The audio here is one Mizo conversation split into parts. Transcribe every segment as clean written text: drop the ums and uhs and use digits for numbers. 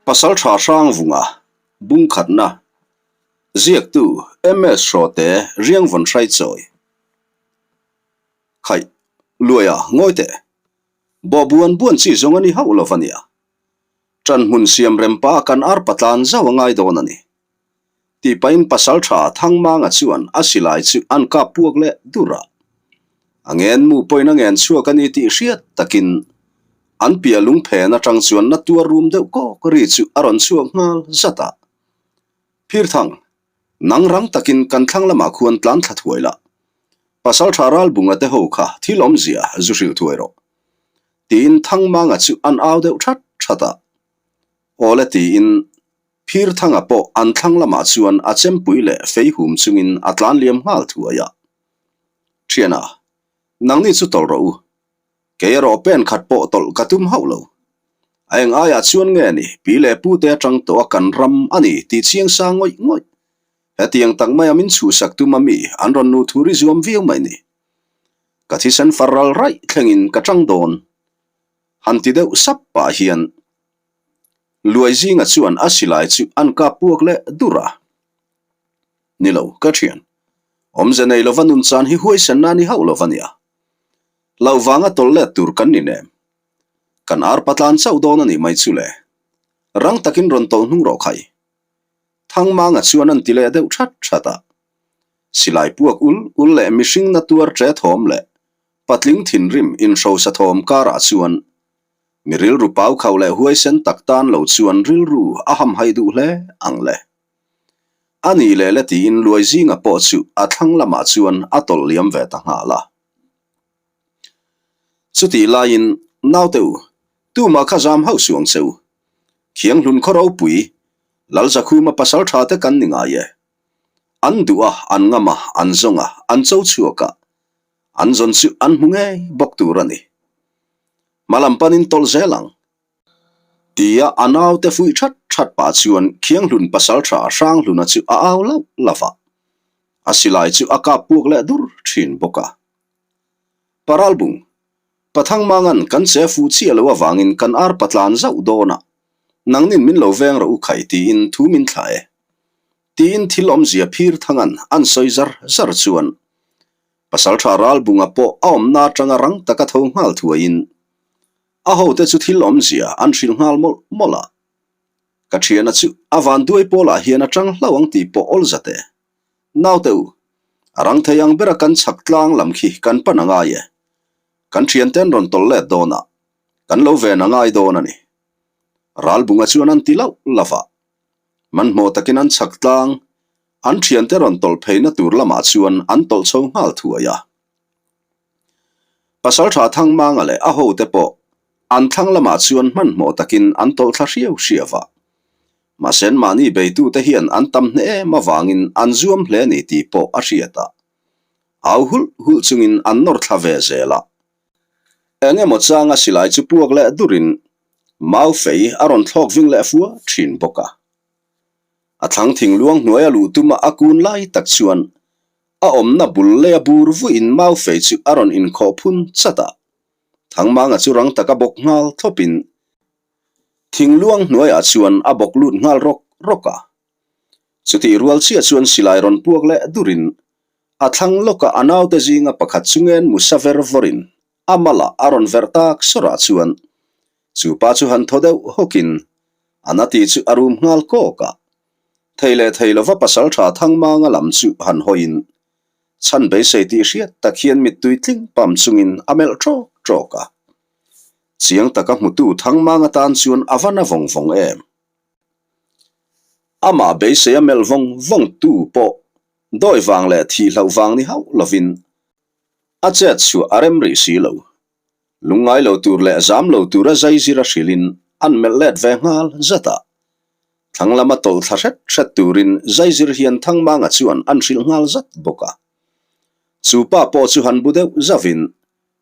Pasaltha Hrangvunga, Bungkhatna, Ziaktu, MS Hrawte, Riangvawn Hraichawi. Khaih, Luaia, ngawi teh. Bawh buan buan chi zawng a ni hauh lo va nia. Ṭan hmun siam rem pa kan arpa tlan zauh a ngai dawn a ni. Tih pahin Pasalṭha Thangmanga chuan a silai chu an kap puak leh dur a. A ngen mu pawhin a ngen chhuak a ni tih hriat takin an piah lungphen aṭang chuan na tuar rum deuh kawk ri chu a rawn chhuak nghal zat a. Phirthang, nang rang takin kan thlang lamah khuan tlan thla thuai la. Pasalṭha Ralbunga te ho kha thil awmzia zu hrilh thuai rawh. Tiin Thangmanga chu an au deuh that that a. Awle tiin Phirthanga pawh an thlang lamah chuan a chempui leh fei hum chungin a tlan liam nghal thuai a. Thiana, nangni chu tawlh rawh u. Kei erawh pen khat pawh tawlh ka tum hauh lo. A eng aiah chuan nge ni pi leh pute atang tawh a kan ram a ni tih chiang sa ngawih ngawih. Hetiang tak maia min chhuhsak tum a mi an rawn nu thu ri zuam viau mai ni. Ka thisen far ral raih thlengin ka tang dawn. Han ti deuh sap pah hian Luai zinga chuan a silai chu an kap puak leh dur a. Ni lo, ka thian. Awmze nei lova nun chan hi huaisenna ni hauh lova nia. Hlauh vanga tawlh let tur kan ni nem. Kan arpa tlan chauh dawn a nih mai chu le. Rang takin rawn tawlh hnung rawh khai. Thangmanga chuan an ti leh deuh that that a. Silai puak ul ul leh mihring na tuar ṭe thawm leh patling thinrim inhrosa thawm karah chuan Mi rilru pau khauh leh huaisen tak tan lo chuan rilru a hamhaih duh hle ang le. A nih leh le tiin Luai zinga pawh chu a thlang lamah chuan a tawlh liam ve ta nghal a. Chutih laiin, Naute u, tumah kha zam hauh suh ang che u. Thianghlun khaw ropui, Lalzakhuma pasal tha te kan ni ngai e. An duh a, an ngam a, an zawng a, an cho chhuak a, an zawn chu an hmu ngei bawk tur a ni. Hma lam panin tawlh zel ang. Tia a naute fuih that that pah chuan Khianghlun pasaltha Hranghluna chu a au lauh lauh a. A silai chu a kap puak leh dur thin bawk a. Paralbung, Pathangmangan kan che fuh chiah lo avangin kan arpa tlan zauh dawn a, nangnin min lo veng rawh u khai tiin thu min thlah e. Tiin thil awmzia phir thangan an sawi zar zar chuan Pasalṭha Ralbunga pawh a awmna aṭanga rang taka tho nghal thuaiin a hote chu thil awmzia an hrilh nghal mawlh mawlh a. Ka ṭhiana chu a vanduai pawlah hian a ṭang hlauh ang tih pawh awl zat e. Naute u, a rang thei ang bera kan chhak tlang lam khi kan pan a ngai e. Kan ṭhiante'n rawn tawlh let dawn a, kan lo ven a ngai dawn a ni. Ralbunga chuan an ti lauh lauh a. Hmanhmawh takin an chhak tlang An thiante rawn tawlh pheina tur lamah chuan an tawlh chho nghal thuai a. Pasaltha Thangmanga leh a hote pawh an thlang lamah chuan hmanhmawh takin an tawlh thla hriau hriau a. Mahse mahni beitute hian an tam hneh em avangin an zuam hle ni tih pawh a hriat a. Au hulh hulh chungin an nawr thla ve zel a. Eng emaw changa silai chu puak leh durin mau fei a rawn thlawk ving leh fua thin bawk a. A thlang thingluang hnuaia luh tuma a kun lai tak chuan a awmna bul leia bur vuiin mau fei chu a rawn inkhawh phun chat a. Thangmanga chu rang taka bawk nghal thlawpin thingluang hnuaiah chuan a bawk lut nghal rawk rawk a. Chutih rual chiah chuan silai rawn puak leh durin a thlang lawka a naute zinga pakhat chu ngen mu sa ver vawrin a malah a rawn verh tak sawrah chuan chu pa chu han thaw deuh hawkin a na tih chu a rum nghal kawk a. Thei leh thei lova pasal tha Thangmanga lam chu han hawiin chhan beisei tih hriat tak hian mittui tling pam chungin a melh ṭawk ṭawk a. Chiang taka hmutu Thangmanga tan chuan a va na vawng vawng em. Amah beisei a melh vawng vawng tu pawh dawi vang leh thih hlauh vang ni hauh lovin A chet chhuah a rem rih si lo. Lungngai lo tur leh zam lo tura zaizir a hrilhin an melh let ve nghal zat a. Thlang lama tawlh thla hret hret turin zaizir hian Thangmanga chuan an hrilh nghal zat bawk a. Chu pa pawh chu han bu deuh zauhin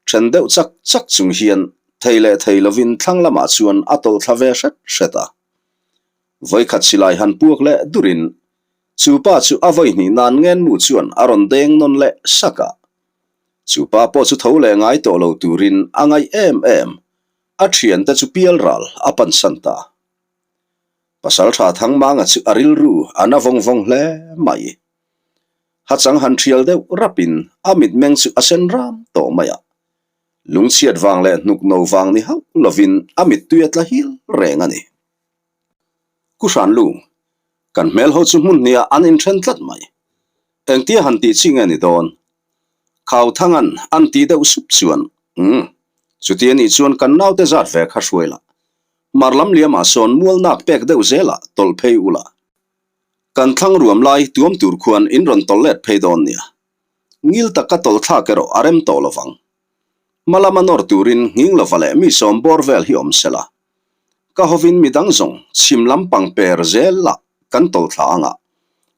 then deuh chak chak chung hian thei leh thei lovin thlang lamah chuan a tawlh thla ve hret hret a. Vawikhat silai han puak leh durin Chu pa chu a vawi hnih nan ngenmu chuan a rawn deng nawn leh sak a. Chu pa pawh chu tho leh ngai tawh lo turin a ngaih em em, a thiante chu pial ral a pansan ta. Pasalṭha Thangmanga chu a rilru a na vawng vawng hle mai. Hachang han ṭhial deuh rapin a mitmeng chu a sen ram tawh mai a. Lungchhiat vang leh hnuk no vang ni hauh lovin a mittui a tla hil reng a ni. Ku Hranlu, kan hmel ho chu hmun hniah an inṭhen tlat mai. Engtia han tih chi nge ni dawn? Khauthanga'n an tih deuh sup chuan, Umm, chuti a nih chuan kan naute zat ve kha hruai la. Mar lam liamah sawn mual nak pek deuh zelah tawlh phei ula. Kan thlang ruam lai tuam tur khuan in rawn tawlh let phei dawn nia. Ngil taka tawlh thlak erawh a rem tawh lovang. Hma lama nawr turin nghing lova leh mi sawm bawr vel hi awm sela. Ka hovin midang zawng chhim lam pang per zel lah kan tawlh thla anga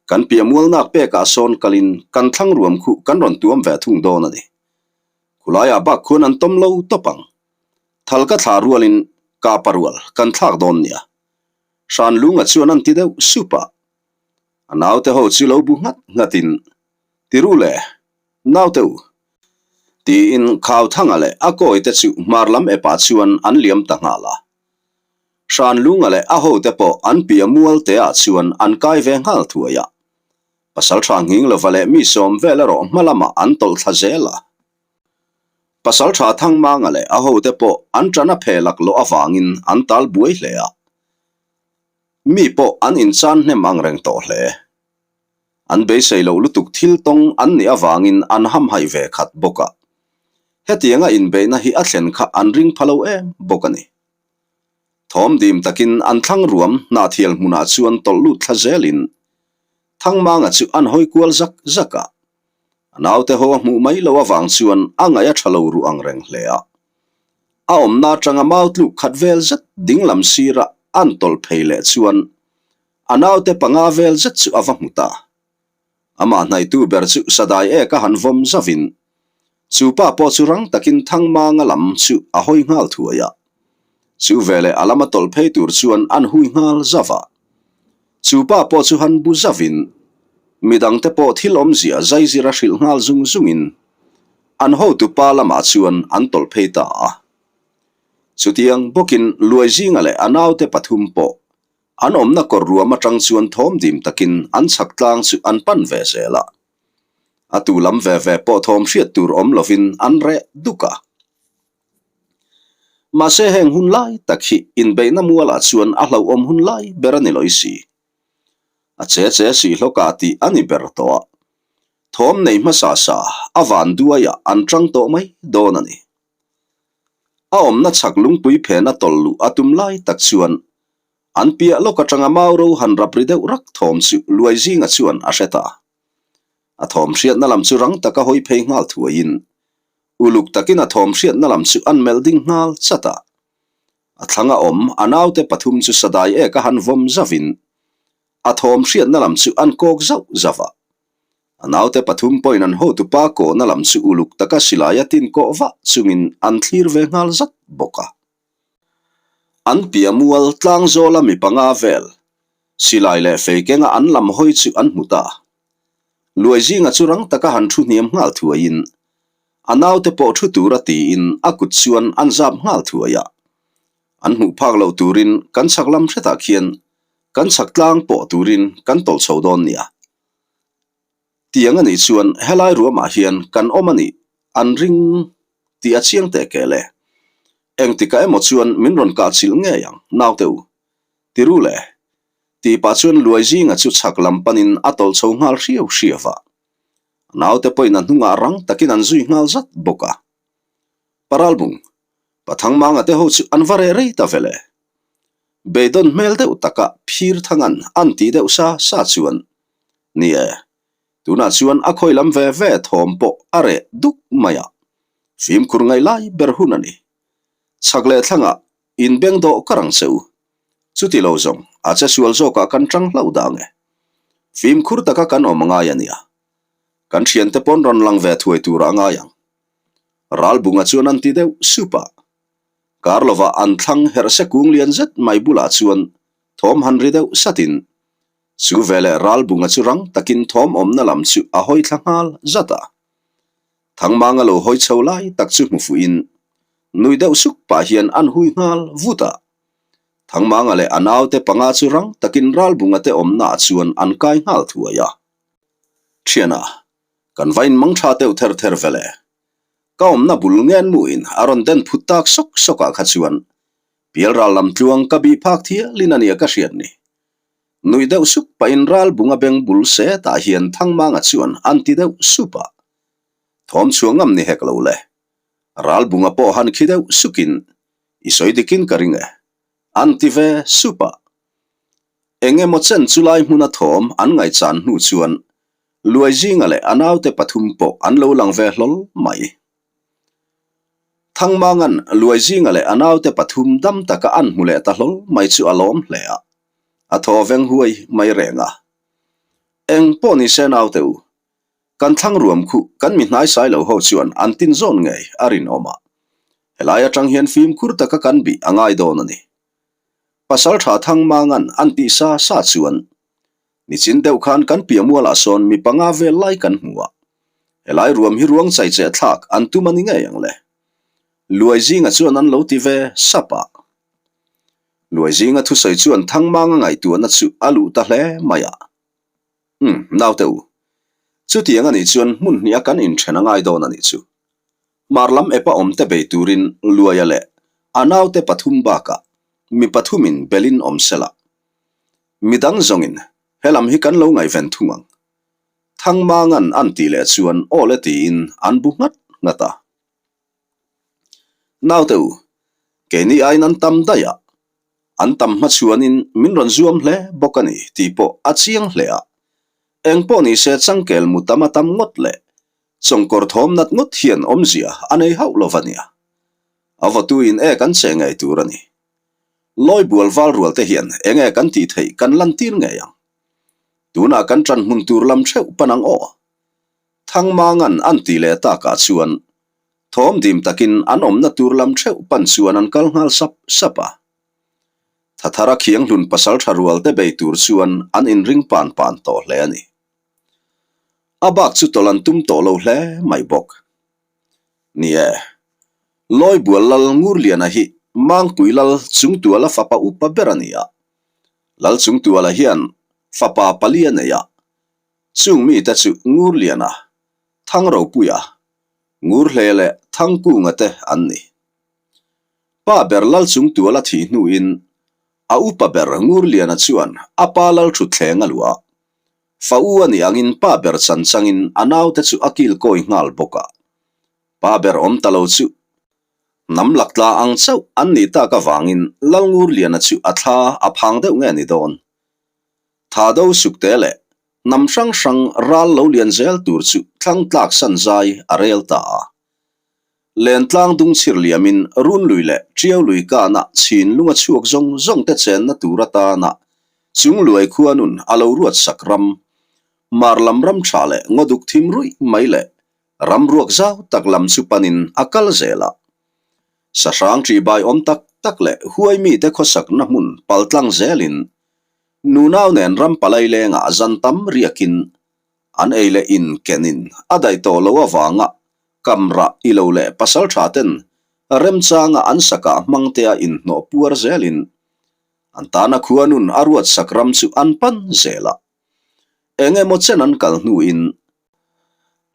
kan piah mualnak pekah sawn kalin kan thlang ruam khuh kan rawn tuam ve thung dawn a ni. Khulaiah bak khuan an tawm lo tawp ang. Thal ka thla rualin kapa rual kan thlak dawn nia. Hranlunga chuan an ti deuh sup a. A naute ho chu lo bu nghat nghatin, Ti ru le, naute u. Tiin Khauthanga leh a kawite chu hmar lam epah chuan an liam ta nghal a. Hranlunga leh a hote pawh an piah mual teah chuan an kai ve nghal thuai a. Pasalṭha nghing lova leh mi sawm vel erawh hma lamah an tawlh thla zel a. Pasalṭha Thangmanga leh a hote pawh an ṭan a phe laklawh avangin an tal buai hle a. Mi pawh an inchan hnem ang reng tawh hle. An beisei loh lutuk thil tawng an nih avangin an hamhaih ve khat bawk a. Hetianga inbeihna hi a thlen kha an ring pha lo em bawk a ni. Thawm dim takin an thlang ruam hnahthial hmunah chuan tawlh lut thla zelin Thangmanga chu an hawi kual zak zak a. A naute ho a hmuh mai loh avang chuan a ngaih a tha lo ruh ang reng hle a. A awmna atanga mau tluk khat vel zet dinglam sira an tawlh phei leh chuan a naute panga vel zet chu a va hmu ta. Amah hnaihtu ber chu Sadai ek a han vawm zavin chu pa pawh chu rang takin Thangmanga lam chu a hawi nghal thuai a. Chu veleh a lama tawlh phei tur chuan an hui nghal zauh a. Chu pa pawh chu han bu zauhin midangte pawh thil awmzia zaizir a hrilh nghal zung zungin an hotu pa lamah chuan an tawlh phei ta a. Chutiang bawkin Luaizinga leh a naute pathum pawh an awmna kawr ruam atang chuan thawm dim takin an chhak tlang chu an pan ve zel a. A tu lam ve ve pawh thawm hriat tur awm lovin an reh duk a. Mahse heng hun lai tak hi inbeihna mualah chuan a hlauhawm hun lai ber a ni lawih si. A che che si hlawkah tih a ni ber tawh a, thawm nei hmasa sa a van duaiah an tang tawh mai dawn a ni. A awmna chhak lungpui phena tawlh luh a tum lai tak chuan an piah lawk atanga Mauro han rap ri deuh rak thawm chu Luaizinga chuan a hre ta. A thawm hriatna lam chu rang taka hawi phei nghal thuaiin Uluk takin a thawm hriatna lam chu an melh ding nghal chat a. A thlang a awm a naute pathum chu sadai ek a han vawm zauhin a thawm hriatna lam chu an kawk zauh zauh a. A naute pathum pawhin an hotupa kawhna lam chu uluk taka silai a tin kawh vah chungin an thlir ve nghal zat bawk a. An piah mual tlang zawla mi panga vel silai leh fei kenga an lam hawi chu an hmu ta. Luai zinga chu rang taka han thu hniam nghal thuaiin a naute pawh thu tura tiin a kut chuan an zap nghal thuai a. An hmuh phak loh turin kan chhak lam hretah khian kan chhak tlang pawh turin kan tawlh chho dawn nia. Tiang a nih chuan helai ruamah hian kan awm a nih an ring tih a chiang teh kel e. Engtikah emaw chuan min rawn kah chilh ngei ang naute u. Ti ru le. Tih pah chuan Luai zinga chu chhak lam panin a tawlh chho nghal hriau hriau a. A naute pawhin a hnungah rang takin an zui nghal zat bawk a. Paralbung, Pathangmanga te ho chu an va reh rei ta ve le. Beidawn hmel deuh taka phir thangan an tih deuh sa sa chuan, Ni e, tunah chuan a khawi lam ve ve thawm pawh a reh duk mai a, fimkhur ngaih lai ber hun a ni. Chhak leh thlangah inbeng dawh ka rang che u. Chuti lo zawng, a che sual zawkah kan tang hlauh dah ang e. Fimkhur taka kan awm a ngai a nia. Kan thiante pawn rawn lang ve thuai turah a ngai ang. Ralbunga chuan an ti deuh sup a. Kar lovah an thlang herh se kung lian zet mai bulah chuan thawm han ri deuh satin chu veleh Ralbunga chu rang takin thawm awmna lam chu a hawi thla nghal zat a. Thangmanga lo hawi chho lai tak chu hmu fuhin nui deuh suk pah hian an hui nghal vut a. Thangmanga leh a naute panga chu rang takin Ralbunga te awmnaah chuan an kai nghal thuai a. Thiana, kan va inmang tha teuh ther ther vele. Ka awmna bul ngen muin a rawn den phut tak sawk sawkah kha chuan Pialral lam tluang ka bih phak thialin a nia ka hriat ni. Nuih deuh sup pahin Ralbunga beng bul setah hian Thangmanga chuan an ti deuh sup a. Thawm chhuah ngam ni hek lo le. Ralbunga pawh han khi deuh sukin I sawi dikin ka ring e. An ti ve sup a. Eng emaw chen chu lai hmuna thawm an ngaihchan hnu chuan Luaizinga leh a naute pathum pawh an lo lang ve hlawl mai. Thangmanga'n Luaizinga leh a naute pathum dam taka an hmu leh ta hlawl mai chu a lawm hle a, a thaw veng huai mai reng a. Eng pawh ni se naute u, Kan thlang ruam khuh kan mi hnaisai lo ho chuan an tin zawn ngei a rinawm a, helai atang hian fimkhur taka kan bih a ngai dawn a ni. Pasal tha thang mangan an tih sa sa chuan nichin deuh khan kan piah mualah sawn mi panga vel lai kan hmu a, helai ruam hi ruang chaicheh thlak an tum a ni ngei ang le. Luai zinga chuan an lo ti ve sap a. Luai zinga thusawi chuan Thangmanga ngaihtuahna chu a luh ta hle mai a. Umm, naute u. Chutiang a nih chuan hmun hnih a kan inthen a ngai dawn a nih chu. Hmar lam epa awmte bei turin Luaia leh a naute pathum bakah mi pathumin belin awm sela. Midang zawngin he lam hi kan lo ngaihven thung ang. Thangmangan an tih leh chuan aw le tiin an bu nghat nghat a. Naute u, keini aiin an tam daih a, an tam hma chuanin min rawn zuam hle bawk a ni tih pawh a chiang hle a. Eng pawh ni se changkel mu tam a tam ngawt leh chawngkawr thawm nat ngawt hian awmzia a nei hauh lo va nia. A vawtuin e kan che ngei tur a ni. Lawi bual val rual te hian eng e kan tih theih kan lantir ngei ang. Tunah kan ṭan hmun tur lam ṭheuh pan ang aw. Thangmangan an tih leh takah chuan thawm dim takin an awmna tur lam theuh pan chuan an kal nghal sap sap a. Thathara khianghlun pasal tha rual te bei tur chuan an inring pan pan tawh hle a ni. A bak chu tawlh an tum tawh lo hle mai bawk. Ni e, Lawibual Lal Ngurliana hi Mangpui Lal Chungtuala fapa upa ber a ni a. Lal Chungtuala hian fapa pali a nei a, Chung mite chu Ngurliana, Thangropuia, Ngurhle leh Thangkunga te an ni. Pa ber Lalchungtuala thih hnuin a upa ber Ngurliana chuan a pa Lalthutthleng a luah a. Fa u a nih angin pa ber chan changin a naute chu a kil kawi nghal bawk a. Pa ber awm ta lo chu hnam laktla ang chauh an nih tak avangin Lalngurliana chu a thla a phang deuh nge ni dawn? Thado sukte leh hnam hrang hrang ral lo lian zel tur chu thlang tlak san zai a rel ta a. Lentlang dung chhir liamin Runlui leh Tiaului kana chhin lunga chhuak zawng zawng te chenna tur atana Chungluai khuanun a lo ruat sak ram, Mar lam ram tha leh ngaw duk thim ruih mai leh ram ruak zau tak lam chu panin a kal zel a. Sahrang ṭihbai awm tak tak leh huai mite khawsakna hmun paltlang zelin Nunau nen ram palai lengah zan tam riakin an ei leh in kenin a daih tawh lo avanga kamrah i lo leh pasal tha ten remchanga an sakah hmangtea inhnawh puar zelin an tana khuanun a ruat sak ram chu an pan zel a. Eng emaw chen an kal hnuin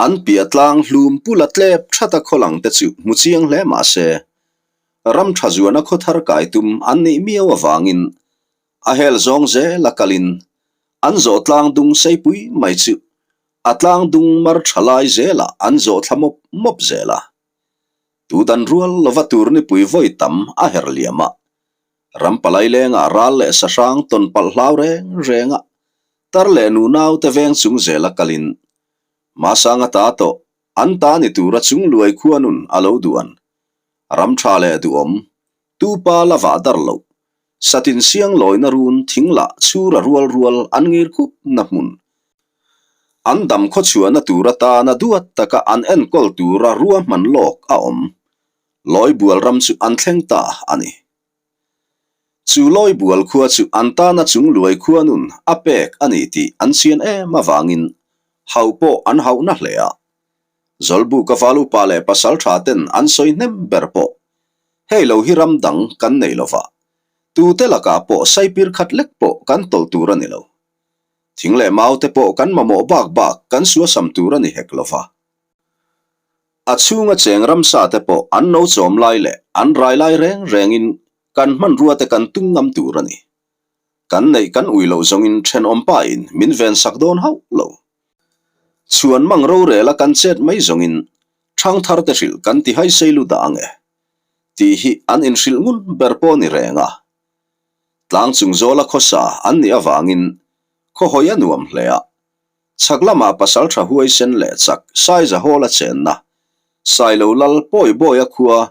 an piah tlang hlum pula tlep thata khawlang te chu hmu chiang hle mah se ram tha zuana khaw thar kai tum an nih miau avangin A hel zawng zel a kalin an zawh tlang dung seipui mai chu a tlang dung mar tha lai zelah an zawh thla mawp mawp zel a. Tu dan rual lova tur nipui vawi tam a her liam a. Ram palai lengah ral leh sahrang tawn palh hlau reng reng a, tar leh nunau te veng chung zel a kalin Masanga ta tawh an ta ni tura chung luai khuanun a lo duan ram tha leh duhawm tu pa la vah dar loh Satin siang lawina run thing lah chhura rual rual an ngir khup na hmun. An dam khawchhuahna tur atana duat taka an enkawl tura ruahman lawk a awm. Lawibual ram chu an thleng ta a ni. Chu Lawibual khua chu an tana chung luai khua nun a pek a ni tih an chian em avangin hauh pawh an hauhna hle a. Zawlbuka val upa leh pasal tha ten an sawi hnem ber pawh hei lo hi ram dang kan nei lova. Tute lakah pawh saipir khat lek pawh kan tawlh tur a ni lo. Thing leh mau te pawh kan mamawh bak bak kan suasam tur a ni hek lo va. A chhunga cheng ramsa te pawh an no chawm lai leh an rai lai reng rengin kan hmanrua te kan tum ngam tur a ni. Kan neih kan ui loh zawngin thenawm pa in min ven sak dawn hauh lo. Chhuan mang rorel a kan chet mai zawngin thangthar te hrilh kan ti hai sei lu dah ang e. Tih hi an inhrilh ngun ber pawh ni reng a. Tlang chung zawla khawsa an nih avangin khawhawi a nuam hle a. Chhak lamah pasaltha huaisen leh chak Saiza Hall a chenna, Sailo Lal Pawi Bawia khua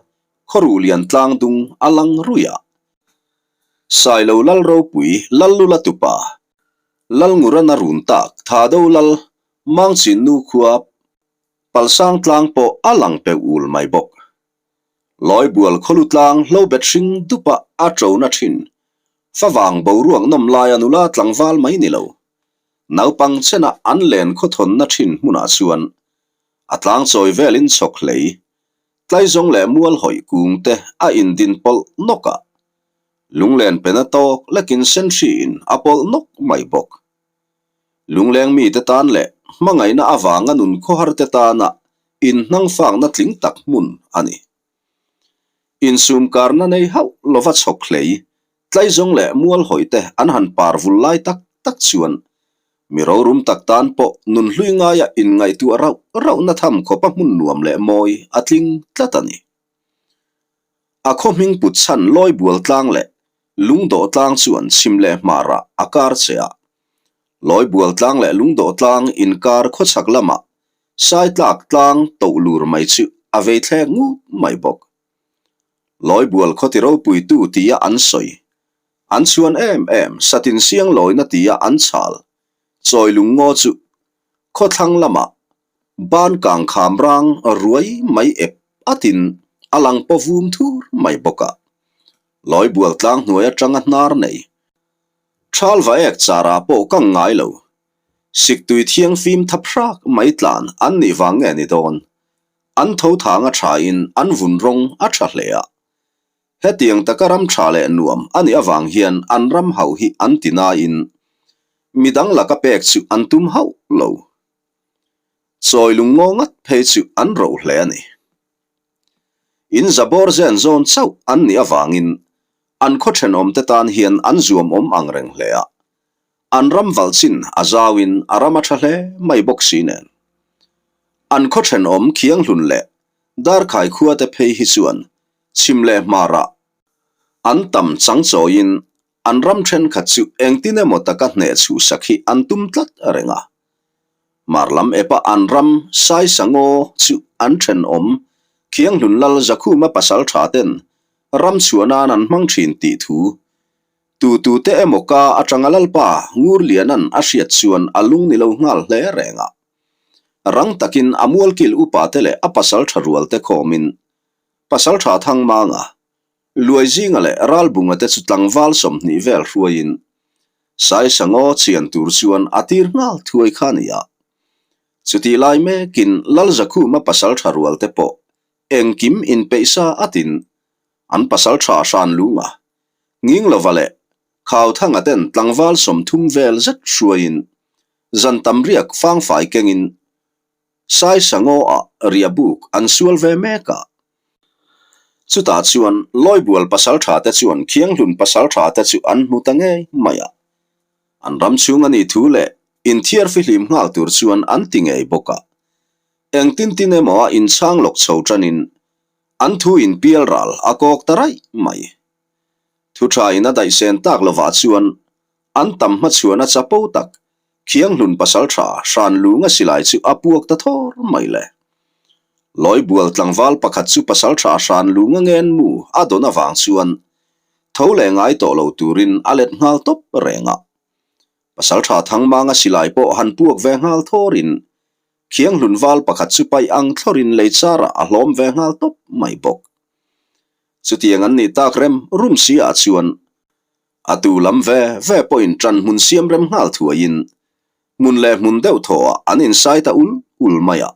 Khawruh Lian tlang dung a lang ruih a. Sailo Lal Ropui Lal Lula tupa, Lal Ngurana run tak Thado Lal Mangchin nu khua Palsang tlang pawh a lang peuh ul mai bawk. Lawibual khawlu tlang hlo bet hring dupa a ṭona ṭhin. Favang boruak nawm laia nula tlangval mai ni lo. Naupang chena an len khawthawnna ṭhin hmunah chuan a tlang chawi velin chhawk hlei, tlaizawng leh mual hawih kung te a indin pawlh nawk a. Lunglen pena tawk lekin senhriin a pawlh nawk mai bawk. Lungleng mite tan leh hmangaihna avanga nun khawhar te tana inhnangfakna tling tak hmun a ni. Insumkarna nei hauh lova chhawk hlei, tlaizawng leh mual hawi te an han par vul lai tak tak chuan mi rorum tak tan pawh nun hlui ngaia inngaihtuah rauh rauhna tham khawpa hmun nuam leh mawi a tling tlat a ni. A khaw hming put chhan Lawibual tlang leh Lungdawh tlang chuan chhim leh hmarah a kar che a. Lawibual tlang leh Lungdawh tlang inkar khawchhak lamah Saitlak tlang toh lur mai chu a vei thlek ngut mai bawk. Lawibual khaw ti ropuitu tia an sawi. An chhuan em em satin siang lawina tia an chhal chawi lungngaw chu khawthlang lamah Ban kang kham rang ruai mai ep atin a lang paw vum thur mai bawk a. Lawibual tlang hnuai atanga hnar nei. Thal va ek chara pawh kang ngai lo. Siktui thiang fim thap hrak mai tlan an nih vang nge ni dawn. An tho thang a tha in an vun rawng a tha hle a. Hetiang taka ram tha leh nuam a nih avang hian an ram hauh hi an ti nain midang laka pek chu an tum hauh lo. Chawi lungngaw ngat phei chu an roh hle a ni. In zabawr zen zawn chauh an nih avangin an khaw thenawmte tan hian an zuamawm ang reng hle a, an ram valh chin a zauin a ram a tha hle mai bawk si nen. An khaw thenawm Khianghlun leh Darkhai khuate phei hi chuan chhim leh hmarah an tam chang chawiin An ram thenkhat chu engtin emaw taka hneh chhuhsak hi an tum tlat reng a. Mar lam epa an ram Saisangaw chu an thenawm Khianghlun Lal Zakhuma pasal tha ten ram chhuah nan an hmang thin tih thu tu tu te emaw ka atanga Lalpa Ngurliana'n a hriat chuan a lung ni lo nghal hle reng a. Rang takin a mualkil upa te leh a pasal tha rual te khawmin pasal tha Thangmanga Luai zinga leh Ralbunga te chu tlangval 20 vel hruaiin Saisangaw chian tur chuan a tir nghal thuai kha a ni a. Chutih lai mekin Lalzakhuma pasaltha rual te pawh engkim inpeihsa atin an pasaltha hran lunga Nginglova leh Khauthanga ten tlangval 30 vel zet hruaiin zan tam riak fangfai kengin Saisangaw-ah riahbuk an sual ve mek a. Chutah chuan Lawibual pasaltha te chuan Khianghlun pasaltha te chu an hmu ta ngei mai a. An ram chhung a nih thu leh inthiar fihlim nghal tur chuan an ti ngei bawk a. Engtin tin emaw a inchhang lawk chho tanin an thu inpial ral a kawk ta raih mai. Thu tha in a daihsen tak lovah chuan An tam hmachhuan a chapo tak, Khianghlun pasaltha hran lunga silai chu a puak ta thawr mai le. Lawibual tlangval pakhat chu pasaltha hran lunga ngen mu a dawn avang chuan tho leh ngai tawh lo turin a let nghal tawp reng a. Pasaltha Thangmanga silai pawh han puak ve nghal thawrin Khianghlun val pakhat chu paih ang thlawrin lei charah a hlawm ve nghal tawp mai bawk. Chutiang an nih tak rem rum si ah chuan A tu lam ve ve pawhin ṭan hmun siam rem nghal thuaiin hmun leh hmun deuh thawhah an insai ta ul ul mai a,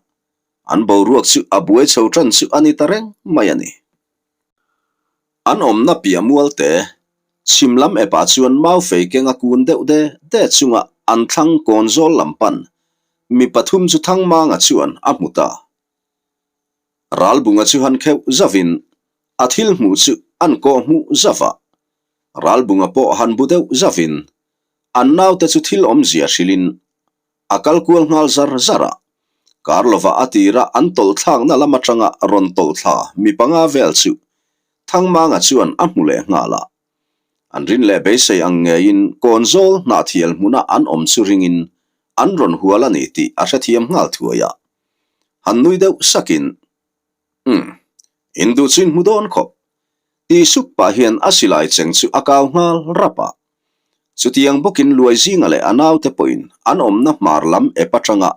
an boruak chu a buai chho ṭan chu a ni ta reng mai a ni. An awmna piah mual te. Chhim lam epah chuan mau fei keng a kun deuh de de chunga an thlang kawn zawl lam pan mi pathum chu Thangmanga chuan a hmu ta. Ralbunga chu han kheuh zavin a thil hmuh chu an kawh hmuh zava. Ralbunga pawh han bu deuh zavin an naute chu thil awmzia hrilhin a kal kual nghal zar zar a. Kar lova a tira an tawlh thlakna lam atanga rawn tawlh thla mi panga vel chu Thangmanga chuan a hmu leh nghal a. An rin leh beisei ang ngeiin kawnzawl hnahthial hmuna an awm chu ringin an rawn hual a ni tih a hrethiam nghal thuai a. Han nui deuh sakin, Umm, in duh chu in hmu dawn khawp, tih sup pah hian a silai cheng chu a kau nghal rap a. Chutiang bawkin Luaizinga leh a naute pawhin an awmna hmar lam ep atanga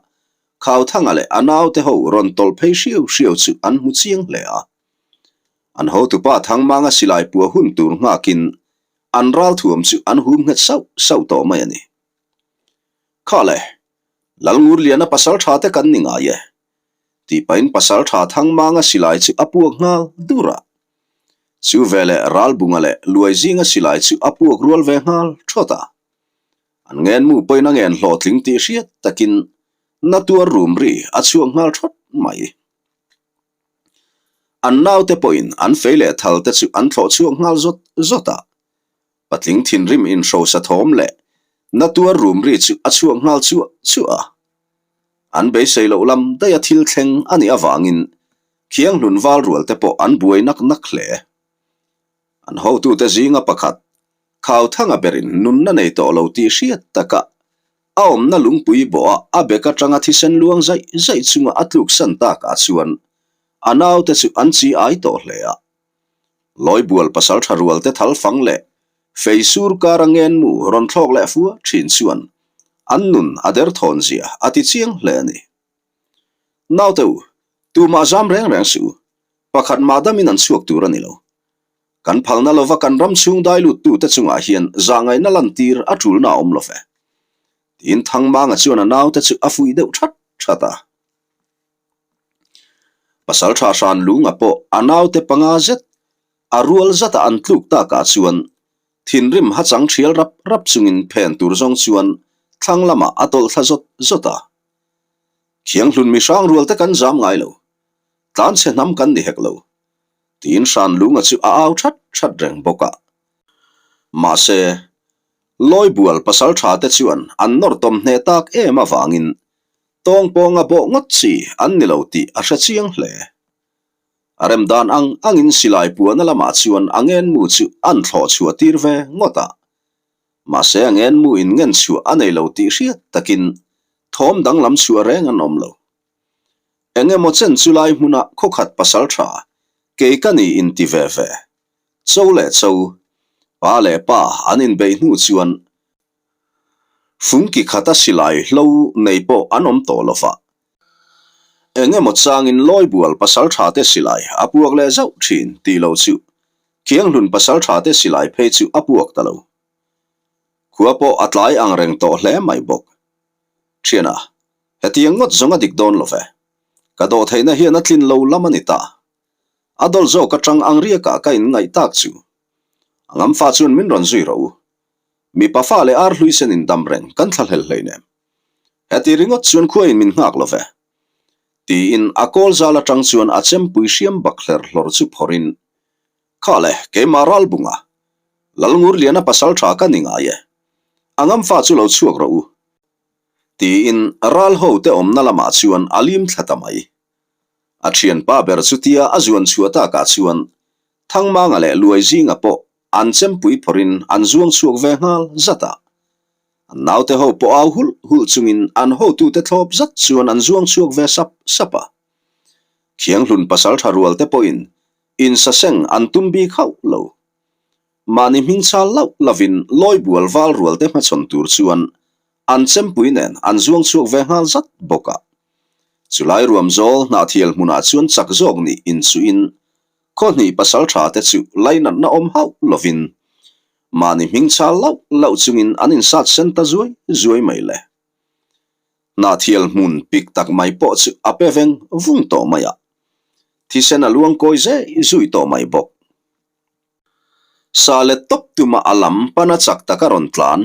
Khauthanga leh a naute ho rawn tawlh phei hriau hriau chu an hmu chiang hle a. An hotupa Thangmanga silai pua hun tur nghakin an ralthuam chu an hum nghet sauh sauh tawh mai a ni. Kha le, Lalngurliana pasal tha te kan ni ngai e, tih pahin pasal tha Thangmanga silai chu a puak nghal dur a. Chu veleh Ralbunga leh Luaizinga silai chu a puak rual ve nghal thawt a. An ngenmu pawhin a ngen hlawhtling tih hriat takin na tuar rum ri a chhuak nghal thawt mai. An naute pawhin an fei leh thal te chu an thlawh chhuak nghal zawt zawt a. Patling thinrim inhrosa thawm leh na tuar rum ri chu a chhuak nghal chuah chuah a. An beisei loh lam daih a thil thleng a nih avangin Khianghlun val rual te pawh an buai nak nak hle. An hotute zinga pakhat Khauthanga berin nunna nei tawh lo tih hriat taka a awmna lungpui bawha a bek atanga thisen luang zaih zaih chunga a tluksan takah chuan a naute chu an chi ai tawh hle a. Lawibual pasal tha rualte thal fang leh fei sur kara ngenmu rawn thlawk leh fua thin chuan an nun a derthawn zia a ti chiang hle a ni. Naute u, tumah zam reng reng suh u, pakhat mah damin an chhuak tur a ni lo. Kan phalna lova kan ram chhung dai luttute chungah hian zahngaihna lantir a tulna a awm lo ve. Tiin Thangmanga chuan a naute chu a fuih deuh that that a. Pasal tha hran lunga pawh a naute panga zet a rual zata an tluk takah chuan thinrim hachang thial rap rap chungin phen tur zawng chuan thlang lamah a tawlh thla zawt zawt a. Thianghlun mi hrang rualte kan zam ngai lo, tlanchhe hnam kan ni hek lo. Tiin Hranlunga chu a au that that reng bawk a. Mahse, Lawibual pasal tha te chuan an nawr tawm hneh tak em avangin tawng pawnga bawh ngawt chi an ni lo tih a hre chiang hle. A rem dan ang angin silai puana lamah chuan a ngenmu chu an thlawh chhuah tir ve ngawt a. Mahse a ngenmu in ngen chhuah a nei lo tih hriat takin thawm danglam chhuah reng an awm lo. Eng emaw chen chu lai hmuna khawkhat pasal tha kei ka ni in ti ve ve. Cho leh cho, pa leh pa an inbeih hnu chuan fungki khata silai hlo nei pawh an awm tawh lo va. Eng emaw changin Lawibual pasal tha te silai a puak leh zauh thin tih lo chu Khianghlun pasal tha te silai phei chu a puak ta lo. Khua pawh a tlai ang reng tawh hle mai bawk. Thiana, Hetiang ngawt zawng a dik dawn lo ve. Ka dawhtheihna hian a tlin lo lam a ni ta. A dawl zawk atang ang riakah ka inngaih tak chu. A ngamfa chuan min rawn zui rawh u. Mipa fa leh ar hlui sen indam reng kan thlahlel hleinem. Heti ringawt chuan khuain min nghak lo ve. Tiin a kawl zal atang chuan a chempui hriam bak hler hlawr chu phawrhin, Kha le, keimah Ralbunga, Lalngurliana pasal tha ka ni ngai e. A ngamfa chu lo chhuak rawh u. Tiin ral ho te awmna lamah chuan a lim thla ta mai. A thianpa ber chutia a zuan chhuah takah chuan Thangmanga leh Luaizinga pawh an chempui phawrhin an zuang chhuak ve nghal zat a. An naute ho pawh au hulh hulh chungin an hotute thlawp zat chuan an zuang chhuak ve sap sap a. Thianghlun pasaltha rual te pawhin insaseng an tum bik hauh lo. Mahni hming chal lauh lovin Lawibual val rual te hmachhawn tur chuan an chempui nen an zuang chhuak ve nghal zat bawk a. Chulai ruam zawl hnahthial hmunah chuan chak zawk nih inchuhin khawhnih pasal tha te chu lainatna awm hauh lovin mahni hming chal lauh lauh chungin an insat sen ta zuai zuai mai le. Hnahthial hmun pik tak mai pawh chu a pe veng vung tawh mai a, thisen a luang kawi zeh zui tawh mai bawk. Sa let tawp tuma a lam pana chak taka rawn tlan,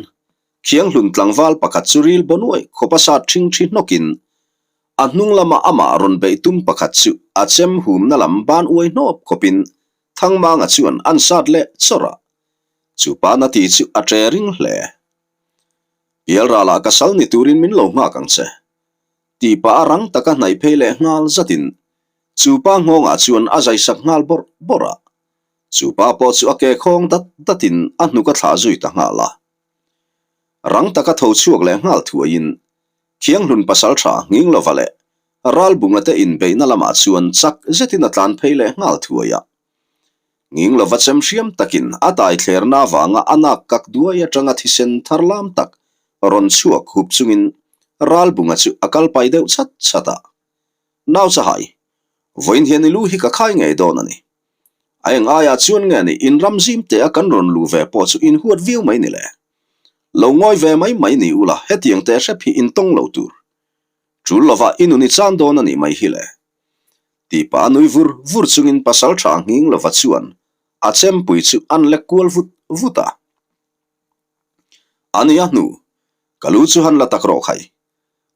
Khianghlun tlangval pakhat chu ril baw nuaih khawpa sat ṭhing ṭhi hnawkin a hnung lama amah rawn beih tum pakhat chu a chem humna lam ban uai hnawp khawpin Thangmanga chuan an sat leh chawrh a, chu pa na ti chu a ṭe ring hle. Pialralah ka sal ni turin min lo nghak ang che. Tih pah a rang taka hnaih phei leh nghal zatin chu pa nghawngah chuan a zaisak nghal bawrh bawrh a. Chu pa pawh chu a ke khawng dat datin a hnuk a thlah zui ta nghal a. Rang taka tho chhuak leh nghal thuaiin Thianghlun pasaltha Nginglova leh Ralbunga te inbeihna lamah chuan chak zetin a tlan phei leh nghal thuai a. Nginglova chem hriam takin a tai thlerna avanga a nak kak duai atanga thisen thar lam tak rawn chhuak hup chungin Ralbunga chu a kal pai deuh chat chat a. Nau chahai, vawiin hian i lu hi ka khai ngei dawn a ni. A eng aiah chuan nge ni in ram zim te a kan rawn luh ve pawh chu in huat viau mai ni le. Lo ngawi ve mai mai ni ula hetiang teh hrep hi in tawng lo tur. Tul lova i nun i chan dawn a nih mai hi le. Tih pah a nui vur vur chungin pasal tha nghing lova chuan a chempui chu an lek kual vut vut a. A ni a hnu, ka lu chu han la tak rawh khai.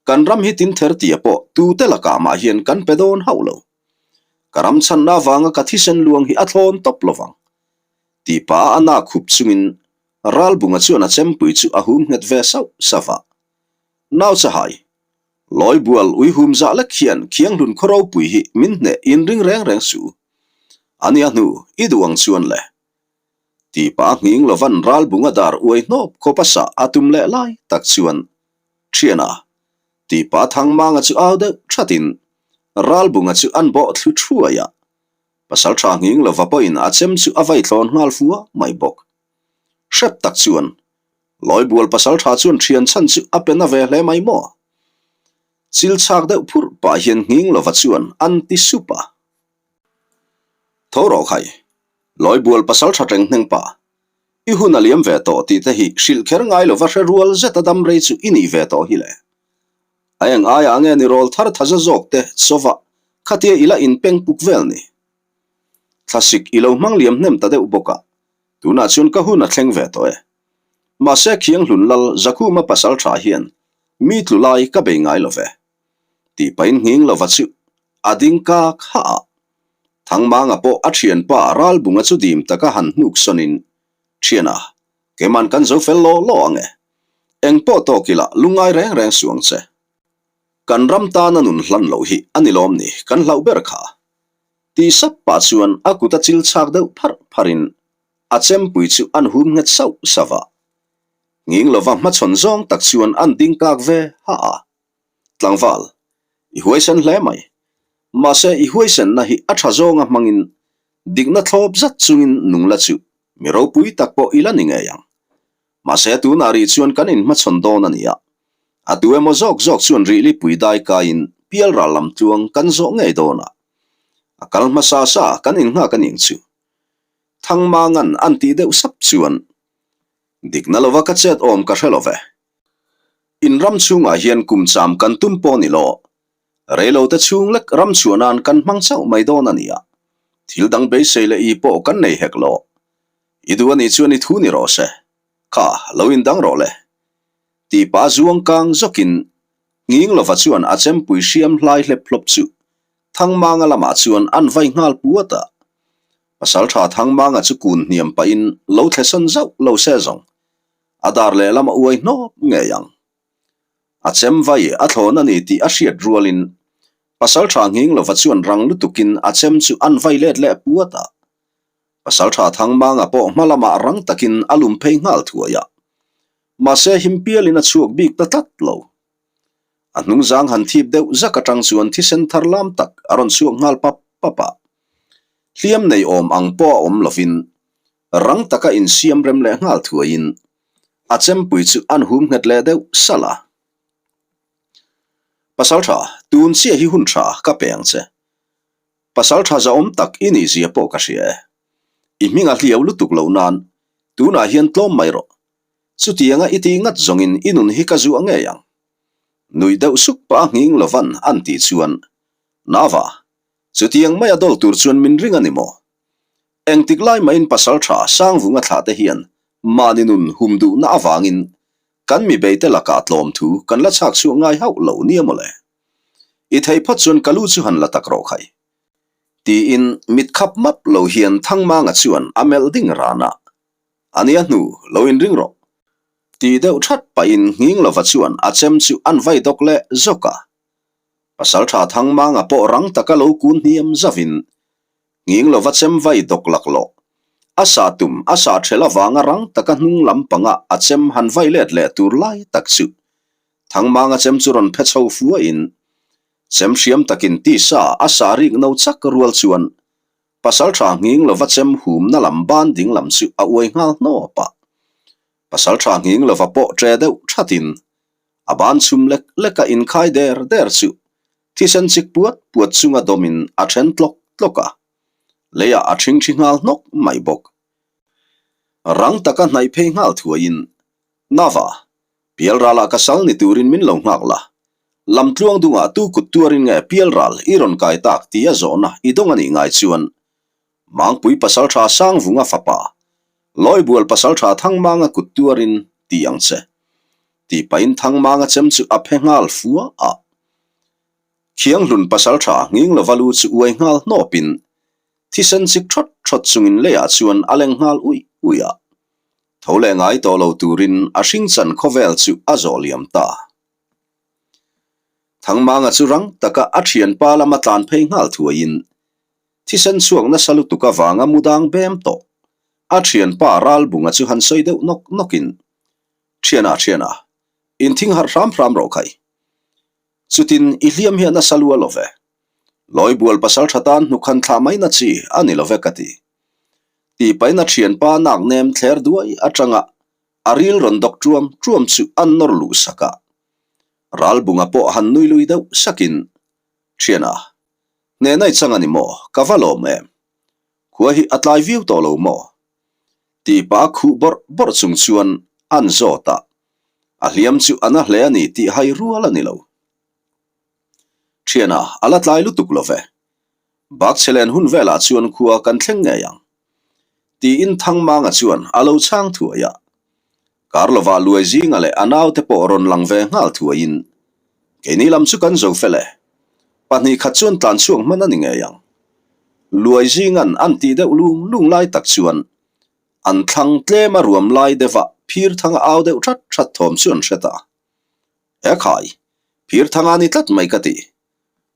Kan ram hi tin ther tia pawh tute lakah mah hian kan pe dawn hauh lo. Ka ram chhanna avanga ka thisen luang hi a thlawn tawp lovang. Tih pah a nak hup chungin Ralbunga chuan a chempui chu a hum nghet ve sauh sauh a. Nau chahai, Lawibual ui hum zah lek hian Khianghlun khaw ropui hi min hneh inring reng reng suh. A nia hnu i duh ang chuan le. Tih pah a nghing lovan Ralbunga dar uai hnawp khawp a sah a tum leh lai tak chuan Thiana, tih pah Thangmanga chu au deuh thatin Ralbunga chu an bawh thlu thuai a. Pasaltha nghing lova pawhin a chem chu a vai thlawn nghal fua mai bawk. Hrep tak chuan Lawibual pasaltha chuan thian chhan chu a pe na ve hle mai maw? Chil chhak deuh phurh pah hian nghing lova chuan an ti sup a. Tho rawh khai, Lawibual pasaltha teng hneng pa, i hun a liam ve tawh tih te hi hrilh kher ngai lova hre rual zet a dam rei chu i nih ve tawh hi le. A eng aiah nge ni rawl thar thaza zawk te chawva khatia i la inpeng puk vel ni? Thlasik i lo hmang liam hnem ta deuh bawk a, tunah chuan ka hun a thleng ve tawh e. Mahse Khianghlun Lal Zakhuma pasal tha hian mi tlu lai ka bei ngai lo ve. Tih pahin nghing lova chu a ding kak ha a. Thangmanga pawh a thianpa Ralbunga chu dim taka han hnuk sawnin, Thiana, keiman kan zo fel law law ang e. Eng pawh tawk ila lungngai reng reng suh ang che. Kan ram tana nun hlan loh hi a ni lawm ni kan hlauh ber kha. Tih sap pah chuan a kut a chil chhak deuh pharh pharhin a chempui chu an hum nghet sauh sauh a. Nghing lova hmachhawn zawng tak chuan an ding kak ve ha a. Tlangval, i huaisen hle mai. Mahse i huaisenna hi a tha zawnga hmangin dikna thlawp zat chungin nung la chu mi ropui tak pawh i la ni ngei ang. Mahse tunah rih chuan kan inhmachhawn dawn a ni a, a tu emaw zawk zawk chuan rihlipui dai kaiin pialral lam tluang kan zawh ngei dawn a, a kal hmasa sa kan innghak a ning chu. Thangmangan an tih deuh sap chuan dikna lova ka chet awm ka hre lo ve. In ram chhungah hian kum cham kan tum pawh ni lo. Reilote chhung lek ram chhuah nan kan hmang chauh mai dawn a ni a, thil dang beisei leh i pawh kan nei hek lo. I duh a nih chuan i thu ni rawh se. Kha, lo indang rawh le. Tih pah zuang kang zawkin Nghing lova chuan a chempui hriam hlai hlep hlawp chu Thangmanga lamah chuan an vai nghal puat a. Pasaltha Thangmanga chu kun hniam pahin lo thlesawn zauh lo se zawng. A dar lehlam a uai hnawp ngei ang. A chem vai a thlawn a ni tih a hriat rualin Pasaltha Nghing lova chuan rang lutukin a chem chu an vai let leh puat a. Pasaltha Thangmanga pawh hma lamah rang takin a lum phei nghal thuai a. Mahse him pialin a chhuak bik ta tlat lo. A hnungzang han thip deuh zak atang chuan thisen thar lam tak a rawn chhuak nghal pap pap a. Hliam nei awm ang pawh a awm lovin rang taka insiam rem leh nghal thuaiin a chempui chu an hum nghet leh deuh salh a. Pasaltha, tun chiah hi hun tha ka pe ang che. Pasal tha zahawm tak i nih zia pawh ka hria e. I hming a hliau lutuk loh nan tunah hian tlawm mai rawh. Chutianga i tih ngat zawngin i nun hi ka zuah ngei ang. Nuih deuh suk pah a nghing lovan an tih chuan, Nava, chutiang maia dawl tur chuan min ring a ni maw? Engtik lai mahin pasalṭha Sangvunga thlahte hian mahni nun hum duhna avangin kan mi beite lakah tlawm thu kan la chhak chhuak ngai hauh lo nia mawle. I thei phawt chuan ka lu chu han la tak rawh khai. Tiin mit khap map lo hian Thangmanga chuan a melh ding ran a. A nia hnu lo inring rawh. Ti deuh that pahin nghing lova chuan a chem chu an vai dawk leh zawk a. Pasalṭha Thangmanga pawh rang taka lo kun hniam zavin nghing lova chem vai dawk laklawh. A sa tum a sa ṭhel avanga rang taka hnung lam panga a chem han vai let leh tur lai tak chu Thangmanga chem chu rawn phe chho fuahin chem hriam takin tisa a sa rik no chak rual chuan Pasalṭha nghing lova chem humna lam ban ding lam chu a uai nghal hnawp a. Pasalṭha nghing lova pawh ṭe deuh ṭhatin a ban chhum lek leka inkhai der der chu thisen chik puat puat chunga dawmin a then tlawk tlawk a, leiah a ṭhingṭhi nghal hnawk mai bawk. Rang taka hnaih phei nghal thuaiin, Nava, Pialralah ka sal ni turin min lo nghak la. Lamtluang dungah tu kut tuarin nge Pialral i rawn kai tak tia zawhna i dawng a nih ngai chuan Mangpui pasaltha Sangvunga fapa Lawibual pasaltha Thangmanga kut tuarin ti ang che. Tih pahin Thangmanga chem chu a phe nghal fua a. Thianghlun pasaltha nghing lova lu chu uai nghal hnawpin thisen chik thawt thawt chungin leiah chuan a leng nghal uih uih a. Tho leh ngai tawh lo turin a hringchan khawvel chu a zawh liam ta. Thangmanga chu rang taka a thianpa lama tlan phei nghal thuaiin thisen chhuak nasa lutuk avanga mudang bem tawh a thianpa Ralbunga chu han sawi deuh nawk nawkin, Thiana, thiana, inthing harh hram hram rawh khai. Chutin i hliam hian nasa lu a lo ve. Lawibual pasal tha tan hnukhan thlah mai na chi a ni lo ve ka ti. Tih pahin a thianpa nak nem thler duai atanga a ril rawn dawk tuam tuam chu an nawr luh sak a. Ralbunga pawh han nui lui deuh sakin, Thiana, hnehna i chang a ni maw? Ka va lawm em? Khua hi a tlai viau tawh lo maw? Tih pah khuh bawrh bawrh chung chuan an zawt a, a hliam chu a na hle a ni tih hai rual a ni lo. Thiana, a la tlai lutuk lo ve. Bakchhelen hun velah chuan khua kan thleng ngei ang. Tiin Thangmanga chuan a lo chhang thuai a. Kar lovah Luai zinga leh a naute pawh rawn lang ve nghal thuaiin, Keini lam chu kan zo fel e. 2 khat chuan tlan chhuak hman a ni ngei ang. Luai zingan an tih deuh lung lung lai tak chuan an thlang tlem a ruam lai deuh a phir thanga au deuh that that thawm chu an hre ta. E khai, phir thanga ni tlat mai ka ti.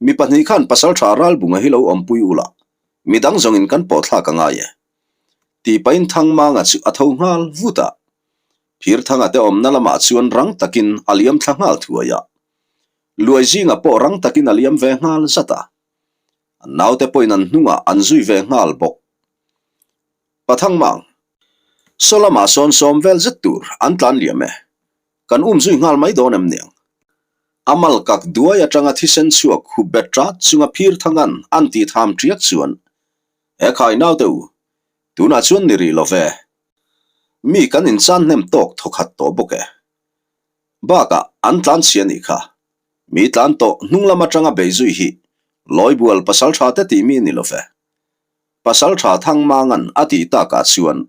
Mi 2 khan pasaltha Ralbunga hi lo awmpui ula, midang zawngin kan pawh thlak a ngai e. Tih pahin Thangmanga chu a tho nghal vut a. Phirthanga te awmna lamah chuan rang takin a liam thla nghal thuai a. Luai zinga pawh rang takin a liam ve nghal zat a. An naute pawhin an hnungah an zui ve nghal bawk. Pathangmang, Saw lamah sawn sawm vel zet tur an tlan liam e. Kan um zui nghal mai dawn em niang? A mal kak duai atanga thisen chhuak hup bet rat chunga Phirthangan an tih tham tiak chuan He khai naute u, tunah chuan ni rih lo ve. Mi kan inchan hnem tawk thawkhat tawh bawk e. Bakah an tlan chhia nih kha. Mi tlan tawh hnung lam atanga bei zui hi Lawibual pasaltha te tih mi ni lo ve. Pasaltha Thangmangan a tih takah chuan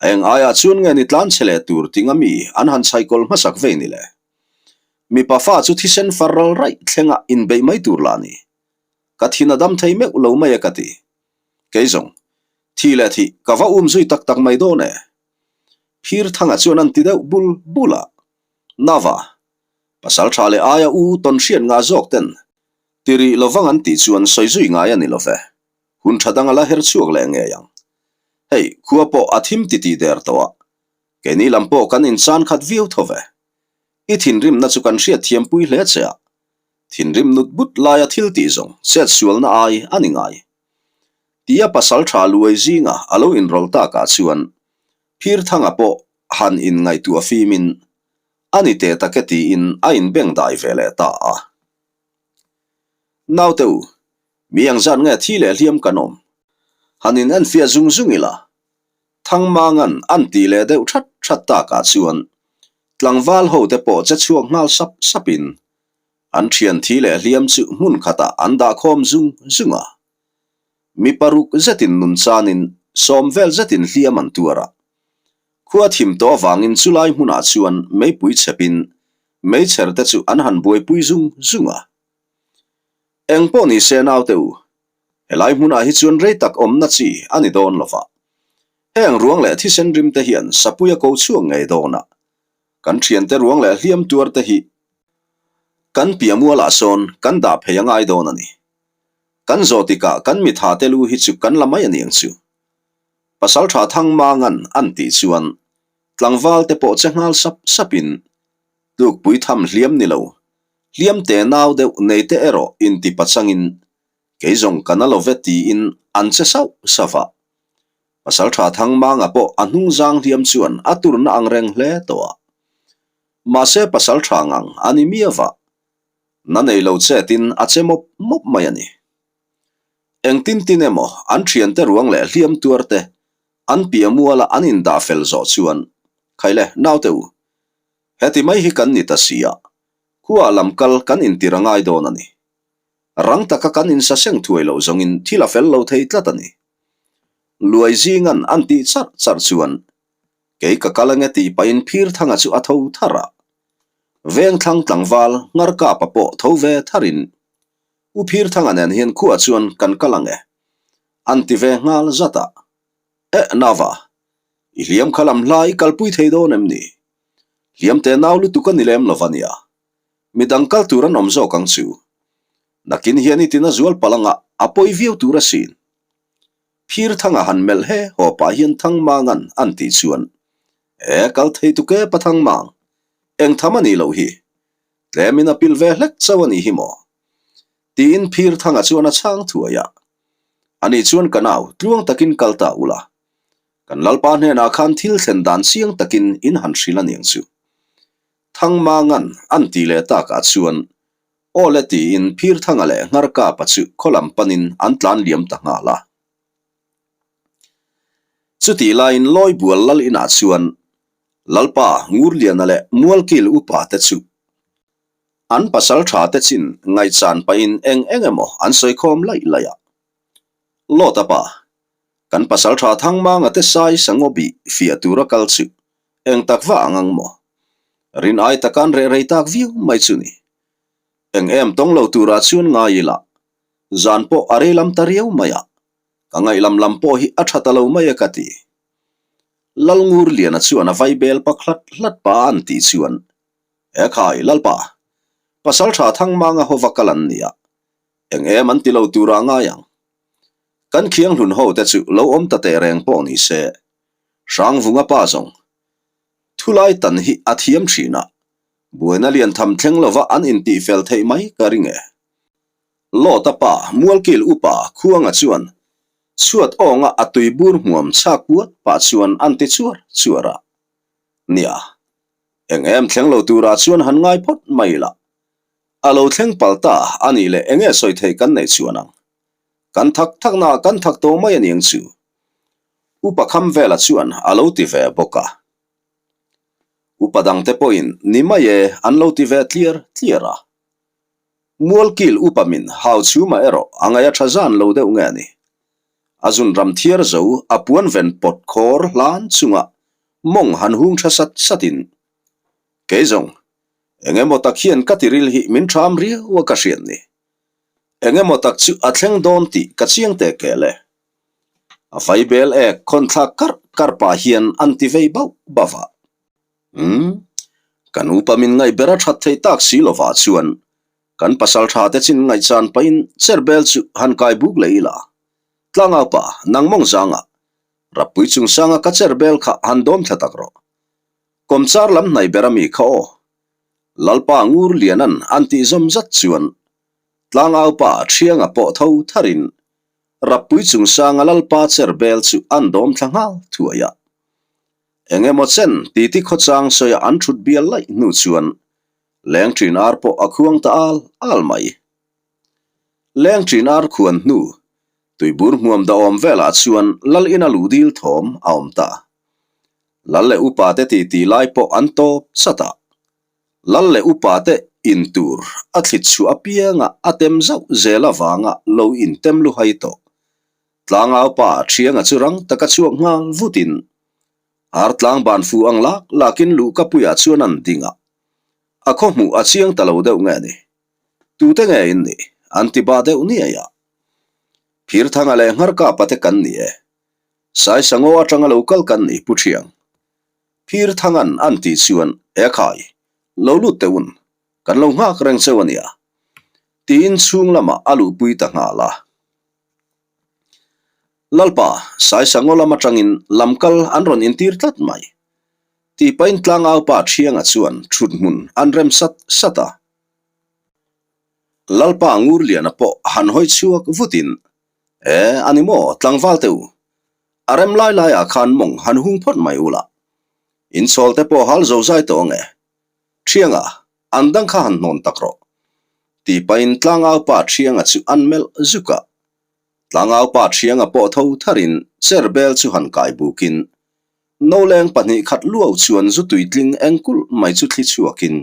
a eng aiah chuan nge ni tlan chhe leh tur tinga mi an han chhaikawl hmasak vei ni le. Mipa fa chu thisen far ral raih thlenga inbeih mai tur lah ni. Ka thin a dam thei meuh lo mai e ka ti. Kei zawng, thi leh thih ka va um zui tak tak mai dawn e. Phir thanga chuan an ti deuh bul bul a. Nava, pasal tha leh aia u tawn hriat ngah zawk ten ti rih lovang an tih chuan sawi zui ngai a ni lo ve. Hun tha dang a la her chhuak leh ngei ang. Hei, khua pawh a thim ti tih der tawh a. Keini lam pawh kan inchan khat viau tho ve. I thinrimna chu kan hriatthiampui hle che a. Thinrim nut but laia thil tih zawng chet sualna ai a ni ngai. Tia pasal tha luai zinga a lo inrawlh takah chuan Phirthanga pawh han inngaihtuah fimin a ni teh tak e tiin a inbeng dai ve leh ta a. Naute u, mi ang zat nge thi leh hliam kan awm? Han in enfiah zung zung ila, Thangmangan an tih leh deuh that that takah chuan tlangval hote pawh che chhuak nghal sap sapin An thian thi leh hliam chu hmun khatah an dah khawm zung zung a. Mi 6 zetin nun chanin. Sawm vel zetin hliam an tuar a. Khua thim tawh avangin chulai hmunah chuan meipui chhepin meichher te chu an han buaipui zung zung a. Eng pawh ni se naute u, helai hmunah hi chuan rei tak awmna chi a ni dawn lo va. Heng ruang leh thisen rim te hian sapui a ko chhuak ngei dawn a. Kan thiante ruang leh hliam tuar te hi kan piah mualah sawn kan dah phei a ngai dawn a ni. Kan zawh tikah kan mitha te lu hi chu kan la mai a niang chu. Pasaltha Thangmangan an tih chuan tlangval te pawh che nghal sap sapin tlukpui tham hliam ni lo, hliam te nau deuh nei te erawh inti pachangin kei zawng ka na lo ve tiin an che sauh sauh a. Pasaltha Thangmanga pawh a hnungzang hliam chuan a turna ang reng hle tawh a. Mahse pasaltha ngang a ni miau va, na nei lo chetin a che mawp mawp mai a ni. Engtin tin emaw an thiante ruang leh hliam tuar te an piah muala an indah fel zawh chuan, Khaile, naute u, heti mai hi kan ni ta si a, khuaah lam kal kan intir a ngai dawn a ni. Rang taka kan insaseng thuai loh zawngin thil a fel lo thei tlat a ni. Luai zingan an tih charh charh chuan, Kei ka kal ange tih pahin Phirthanga chu a tho thar a. Vengthlang tlangval Ngarkapa pawh tho ve tharin, U Phirthanga nen hian khuaah chuan kan kal ange, an ti ve nghal zat a. Eh, Nava, i hliam kha lam hla i kalpui thei dawn em ni? Hliam te nau lutuk a ni lem lo va nia. Midang kal tur an awm zawk ang chu. Nakin hian i tina zual palh anga a pawi viau tur asin. Phirthanga han melh he haw pah hian Thangmangan an tih chuan, E, kal thei tuk e pa Thangmang, eng tham a nih loh hi. Tlemin a pilh ve hlek chauh a nih hi maw? Tiin Phirthanga chuan a chhang thuai a. Ani chuan ka nau, tluang takin kal ta ula. Kan Lalpa hnenah khan thil thlen dan chiang takin in han hrilh a niang chu. Thangmangan an tih leh takah chuan Aw le tiin Phirthanga leh Ngharkapa chu khaw lam panin an tlan liam ta nghal a. Chutih laiin Lawibual lal inah chuan Lalpa Ngurliana leh Mualkil upa te chu an pasal tha te chin ngaihchan pahin eng eng emaw an sawi khawm laih laih a. Lawta pa, kan pasal tha Thangmanga te sai sangaw bih fiah tura kal chu Eng tak va ang ang maw? Rin ai takan reh rei tak viau mai chu ni. Eng em tawng lo turah chuan ngai ila, zan pawh a rei lam ta riau mai a, ka ngaihlam lam pawh hi a tha ta lo mai e ka ti. Lalngurliana chuan a vai bel pak hlat hlat pa an tih chuan, E khai, Lalpa, Pasaltha Thangmanga hova kal an nia, eng em an ti lo turah ngai ang. Kan khianghlun ho te chu lo awm ta teh reng pawh ni se, Hrangvunga pa zawng thulai tan hi a thiam thin a, buaina lian tham thleng lova an intihfel theih mai ka ring e. Lawta pa Mualkil upa Khuanga chuan chhuat awnga a tui bur hmuam chhak puat pah chuan an ti chuar chuar a. Nia, eng em thleng lo turah chuan han ngai phawt mai la. A lo thleng pal ta a nih leh enge sawi theih kan neih chuan ang. Kan thak thakna ah kan thak tawh mai a niang chu. Upa kham vela chuan a lo ti ve bawk a. Upa dangte pawhin ni mai e an lo ti ve tliar tliar a. Mualkil upa min hau chhuma erawh a ngaih a tha zan lo deuh nge a ni. A zun ram thiar zo a puan ven pawt khawr hlan chunga mawng han hung tha sat satin, Kei zawng, eng emaw tak hian ka tiril hi min tham riau a ka hriat ni. Eng emaw tak chu a thleng dawn tih ka chiang teh kel e. A fai bel ek khawn thlak karh karh pah hian an ti vei bauh bauh a. Umm, kan upa min ngaih ber a that thei tak si lovah chuan kan pasal tha te chin ngaihchan pahin cher bel chu han kai buk leh ila. Tlangau pa, nang mawng zangah, Rappui chungsanga ka cher bel kha han dawm thla tak rawh. Kawmchar lam hnaih ber ami kha aw. Lalpa ngur lianan an tih zawm zat chuan Tlangaupa Thianga pawh tho tharin Rappui chungsanga Lalpa cher bel chu an dawm thla nghal thuai a. Eng emaw chen titi khawchang sawia an thut bial laih hnu chuan leng thin ar pawh a khuang ta al al mai. Leng thin ar khuan hnu tuibur hmuam dahawm velah chuan Lal ina luh dil thawm a awm ta. Lal leh upa te titi lai pawh an tawp chat a. Lal leh upa te in tur a thlit chhuah apianga a tem zauh zel avanga lo intem luhai tawh. Tlangau pa Thianga chu rang taka chhuak nghal vutin ar tlang ban fu ang lak lakin luhkapuiah chuan an ding a. A khaw hmuh a chiang ta lo deuh nge ni? Tute nge in nih? An ti bah deuh niai a. Phirthanga leh Ngharkapa te kan ni e. Saisangaw atanga lo kal kan ni Pu Thiang. Phirthangan an tih chuan, E khai, lo lut teh un, kan lo nghak reng cheu a nia. Tiin chhung lamah a luhpui ta nghal a. Lalpa, Saisangaw lam atangin lamkal an rawn intir tlat mai. Tih pahin tlangaupa Thianga chuan thuthmun an rem sat sat a. Lalpa Ngurliana pawh han hawi chhuak vutin, E, a ni maw, tlangval teh u. A rem lai laiah khan mawng han hung phawt mai ula. Inchhawl te pawh hal zo zai tawh ang e. Thianga, an dang kha han hnawn tak rawh. Tih pahin tlangaupa Thianga chu an melh zuk a. Tlangaupa Thianga pawh tho tharin chair bel chu han kai bukin Noleng 2 khat luau chuan zu tuitling eng kulh mai chu thli chhuakin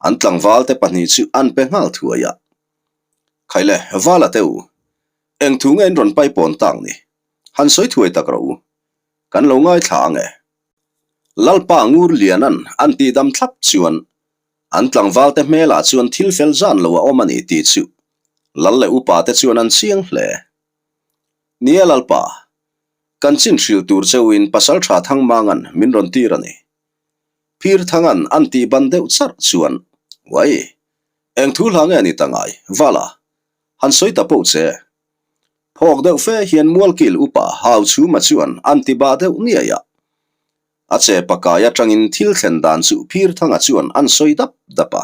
an tlangval te pahnih chu an pe nghal thuai a. Khaile, Vala te u, eng thu nge in rawn paipawn tak ni? Han sawi thuai tak rawh u, kan lo ngaithla ang e. Lalpa Ngurliana'n an tihdam thlap chuan an tlangval te hmelah chuan thil fel zan lo a awm a ni tih chu Lal leh upa te chuan an chiang hle. Nia Lalpa, Kan chin hrilh tur cheuhin Pasalṭha Thangmanga'n min rawn tir a ni. Phirthanga'n an tih ban deuh charh chuan, Uai, eng thu hla nge ni ta ngai, Vala, han sawi ta poh che. Phawk deuh fe hian Mualkil upa Hauchhuma chuan an ti bah deuh niai a. A che pakai atangin thil thlen dan chu Phirthanga chuan an sawi dap dap a.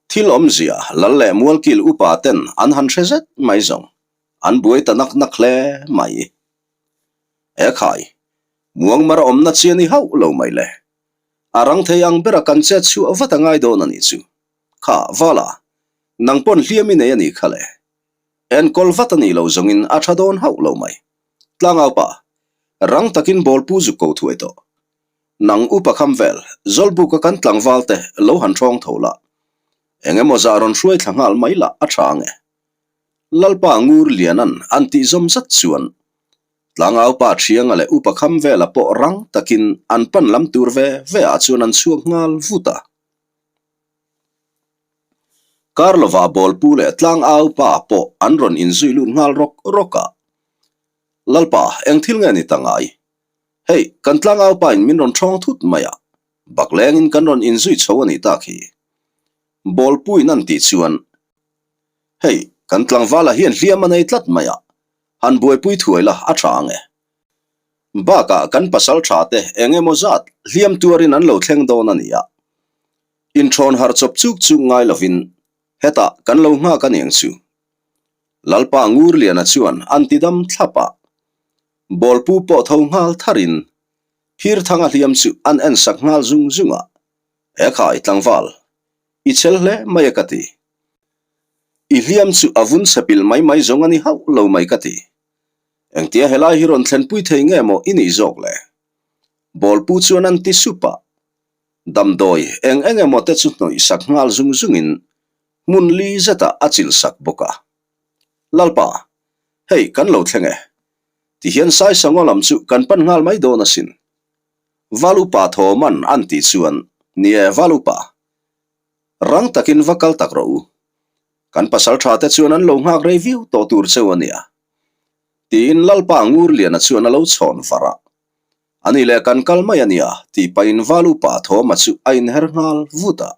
Thil awmzia Lal leh Mualkil upa ten an han hre zet mai zawng. An buai ta nak nak hle mai. E khai, muangmar a awmna chi a ni hauh lo mai le. A rang thei ang bera kan chet chhuah vat a ngai dawn a nih chu. Kha, Vala, nang pawn hliam i nei a nih kha le. Enkawl vat a nih loh zawngin a tha dawn hauh lo mai. Tlangaupa, rang takin bawlpu zuk ko thuai tawh. Nang upa kham vel, Zawlbuka kan tlangval te lo han ṭhawng tho la. Eng emaw zah rawn hruai thla nghal mai lah a ṭha ang e. Lalpa Ngur Liana'n an tih zawm zat chuan Tlangaupa Thianga leh Upa Khamvela pawh rang takin an pan lam tur ve ve ah chuan an chhuak nghal vut a. Kar lovah Bawlpu leh Tlangaupa pawh an rawn inzui lut nghal rawk rawk a. Lalpa, eng thil nge ni ta ngai? Hei, kan Tlangaupa in min rawn ṭhawng thut mai a, baklengin kan rawn inzui chho a nih tak hi. Bawlpuin an tih chuan Hei, kan tlangvala hian hliam a nei tlat mai a, han buaipui thuai la a tha ang e. Bakah kan pasal tha te eng emaw zat hliam tuarin an lo thleng dawn a ni a. Inthawn harh chawp chuk chuk ngai lovin hetah kan lo nghak a niang chu. Lalpa Ngurliana chuan an ti dam thlap a. Bawlpu pawh tho nghal tharin Phirthanga hliam chu an ensak nghal zung zung a. E khai tlangval, I chel hle mai e ka ti. I hliam chu a vun chhe pilh mai mai zawng a ni hauh lo mai ka ti. Engtia helai hi rawn thlenpui thei nge maw i nih zawk le? Bawlpu chuan an ti sup a. Damdawi eng eng emaw te chu hnawih sak nghal zung zungin hmun li zetah a chilh sak bawk a. Lalpa, hei kan lo thleng e. Tihian Saisangaw lam chu kan pan nghal mai dawn asin. Valupa Thawman an tih chuan, Ni e, Valupa. Rang takin va kal tak rawh u. Kan pasal tha te chuan an lo nghak rei viau tawh tur cheu a nia. Tiin Lalpa Ngurliana chuan a lo chhawn var a. Ani leh kan kal mai a nia tih pahin Valupa Thawma chu a inher nghal vut a.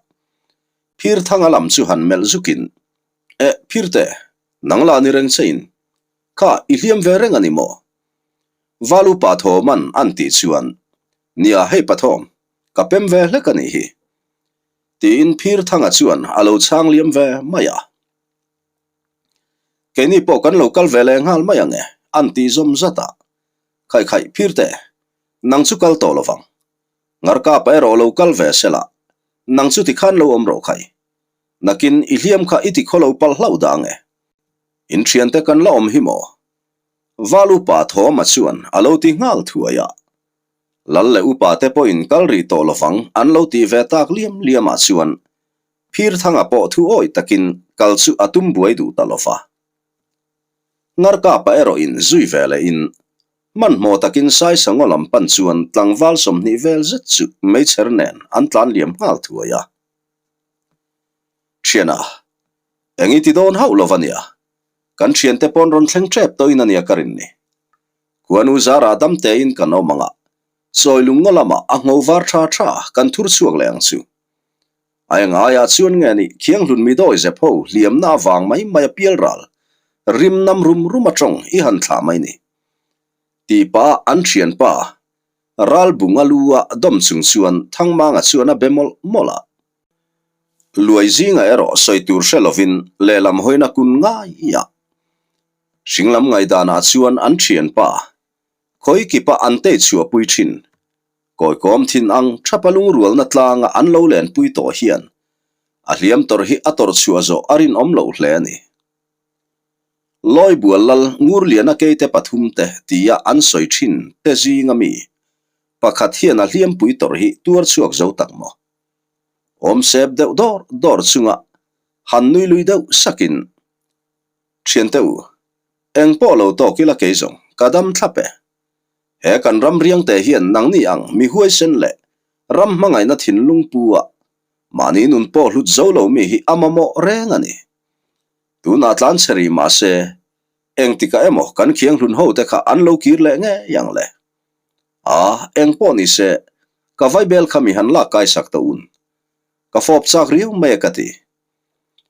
Phirthanga lam chu han melh zukin, Eh, Phirte, nang lah ni reng chein. Kha, i hliam ve reng a ni maw? Valupa Thawman an tih chuan, Nia, hei Pathawm, ka pem ve hlek a nih hi. Tiin Phirthanga chuan a lo chhang liam ve mai a. Keini pawh kan lo kal ve leh nghal mai ang e, an tih zawm zat a. Khaih khaih, Phirte, nang chu kal tawh lovang. Ngarkapa erawh lo kal ve sela, nang chu tikhan lo awm rawh khai. Nakin i hliam kha i tikhaw lo palh hlauh dah ang e. In thiante kan la awm hi maw? Val upa Thawma chuan a lo ti nghal thuai a. Lal leh upa te pawhin kal rih tawh lovang an lo tih ve tak liam liam ah chuan Phirthanga pawh thu awih takin kal chu a tum buai duh ta lova. Ngarkapa erawh in zui ve leh in hmanhmawh takin Saisangaw lam pan chuan tlangval 20 vel zet chu meichher nen an tlan liam nghal thuai a. Thiana, eng i ti dawn hauh lo ania, kan thiante pawn rawn thleng tep tawhin ania ka rin ni. Khuanu zarah dam tein kan awm ang a, chawi lungngaw lamah a ngho var tha tha kan thur chhuak leh ang chu. A eng aiah chuan nge nih Khianghlun mi dawi zep ho hliamna avang mai mai a pial ral, rim nam rum rum a tawng i han thlah mai ni. Tih pah an thianpa Ralbung a lu a dawm chung chuan Thangmanga chuan a be mawlh mawlh a. Luai zingah erawh sawi tur hre lovin lehlam hawina kun ngai a. Hringlam ngaihdanah chuan an thianpa Khawikipa an tei chhuahpui thin. Kawikawm thin ang thapa lungrualna tlanga an lo lenpui tawh hian a hliam tawrh hi a tawrh chhuah zawh a rinawm loh hle a ni. Lawibual lal Ngurliana keite pathumte tia an sawi thin te zinga mi pakhat hian a hliampui tawrh hi tuar chhuak zo tak maw? Awm sep deuh dawr dawr chunga han nui lui deuh sakin, Thiante u, eng pawh lo tawk ila kei zawng ka dam thlap e. He kan ram riangte hian nangni ang mi huaisen leh ram hmangaihna thinlung pu a mahni nun pawh hlut zo lo mi hi a mamawh reng a ni. Tunah tlan chhe rih mah se, engtikah emaw kan khianghlun ho te kha an lo kir leh ngei ang le. A, eng pawh ni se, ka vaibel kha mi han lak kaisak ta un. Ka fawp chak riau mai a ka ti.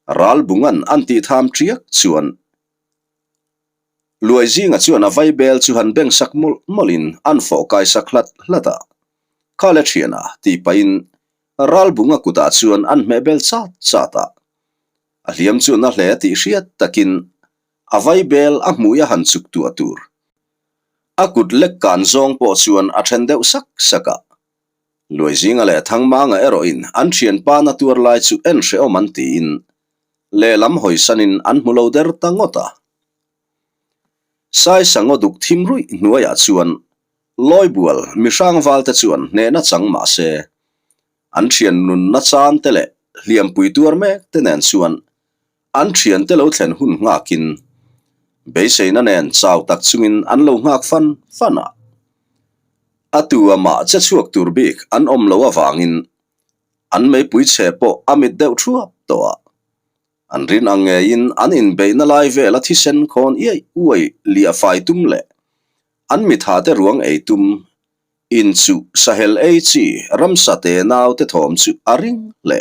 Ralbungan an tih tham ṭiak chuan Luai zinga chuan a vaibel chu han beng sak mawlh mawlhin an fawh kai sak hlat hlat a. Kha le ṭhiana tih pahin Ralbunga kutah chuan an hmehbel chat chat a. A hliam chu na hle tih hriat takin a vaibel a hmui a han chuk tuah tur. A kut lek kan zawng pawh chuan a then deuh sak sak a. Luaizinga leh Thangmanga erawhin an thianpa na tuar lai chu en hrehawm an tiin lehlam hawisanin an hmu lo der ta ngawt a. Saisangaw duk thim ruih hnuaiah chuan Lawibual mihrangval te chuan hnehna chang mah se an thian nunna chan te leh hliampui tuar mek te nen chuan an thian te lo thlen hun nghakin beiseina nen chau tak chungin an lo nghak fan fan a. A tu amah che chhuak tur bik an awm lo avangin an meipui chhe pawh a mit deuh thuap tawh a. An rin ang ngeiin an inbeihna lai vela thisen khawn iai uai liah fai tum leh an mitha te ruang ei tum inchuh sahel ei chi ramsa te naute thawm chu a ring hle.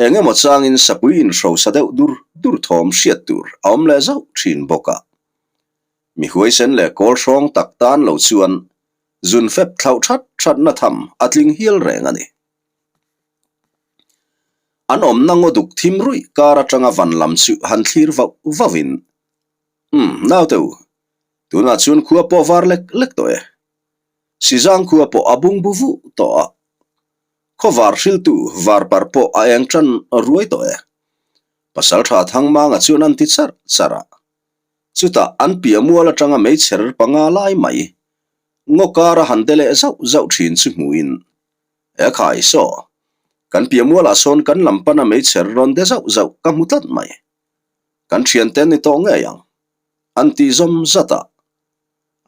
Eng emaw changin sapui inhrosa deuh dur dur thawm hriat tur a awm leh zauh thin bawk a. Mi huaisen leh kawl hrawng tak tan lo chuan zun fep thlauh that thatna tham a tling hial reng a ni. An awmna ngaw duk thim ruih kar atanga van lam chu han thlir vauh vauhin, Umm, naute u, tunah chuan khua pawh var lek lek tawh e. Sizang khua pawh a bungbu vuh tawh a. Khaw var hriltu varpar pawh a eng tan ruai tawh e. Pasaltha Thangmanga chuan an ti charh charh a. Chutah an piah mual atanga meichher panga lai mai ngaw kara han de leh zauh zauh thin chu hmuhin, E khai saw, kan piah mualah sawn kan lam pana meichher rawn de zauh zauh ka hmu tlat mai. Kan thiante an ni tawh ngei ang, an tih zawm zat a.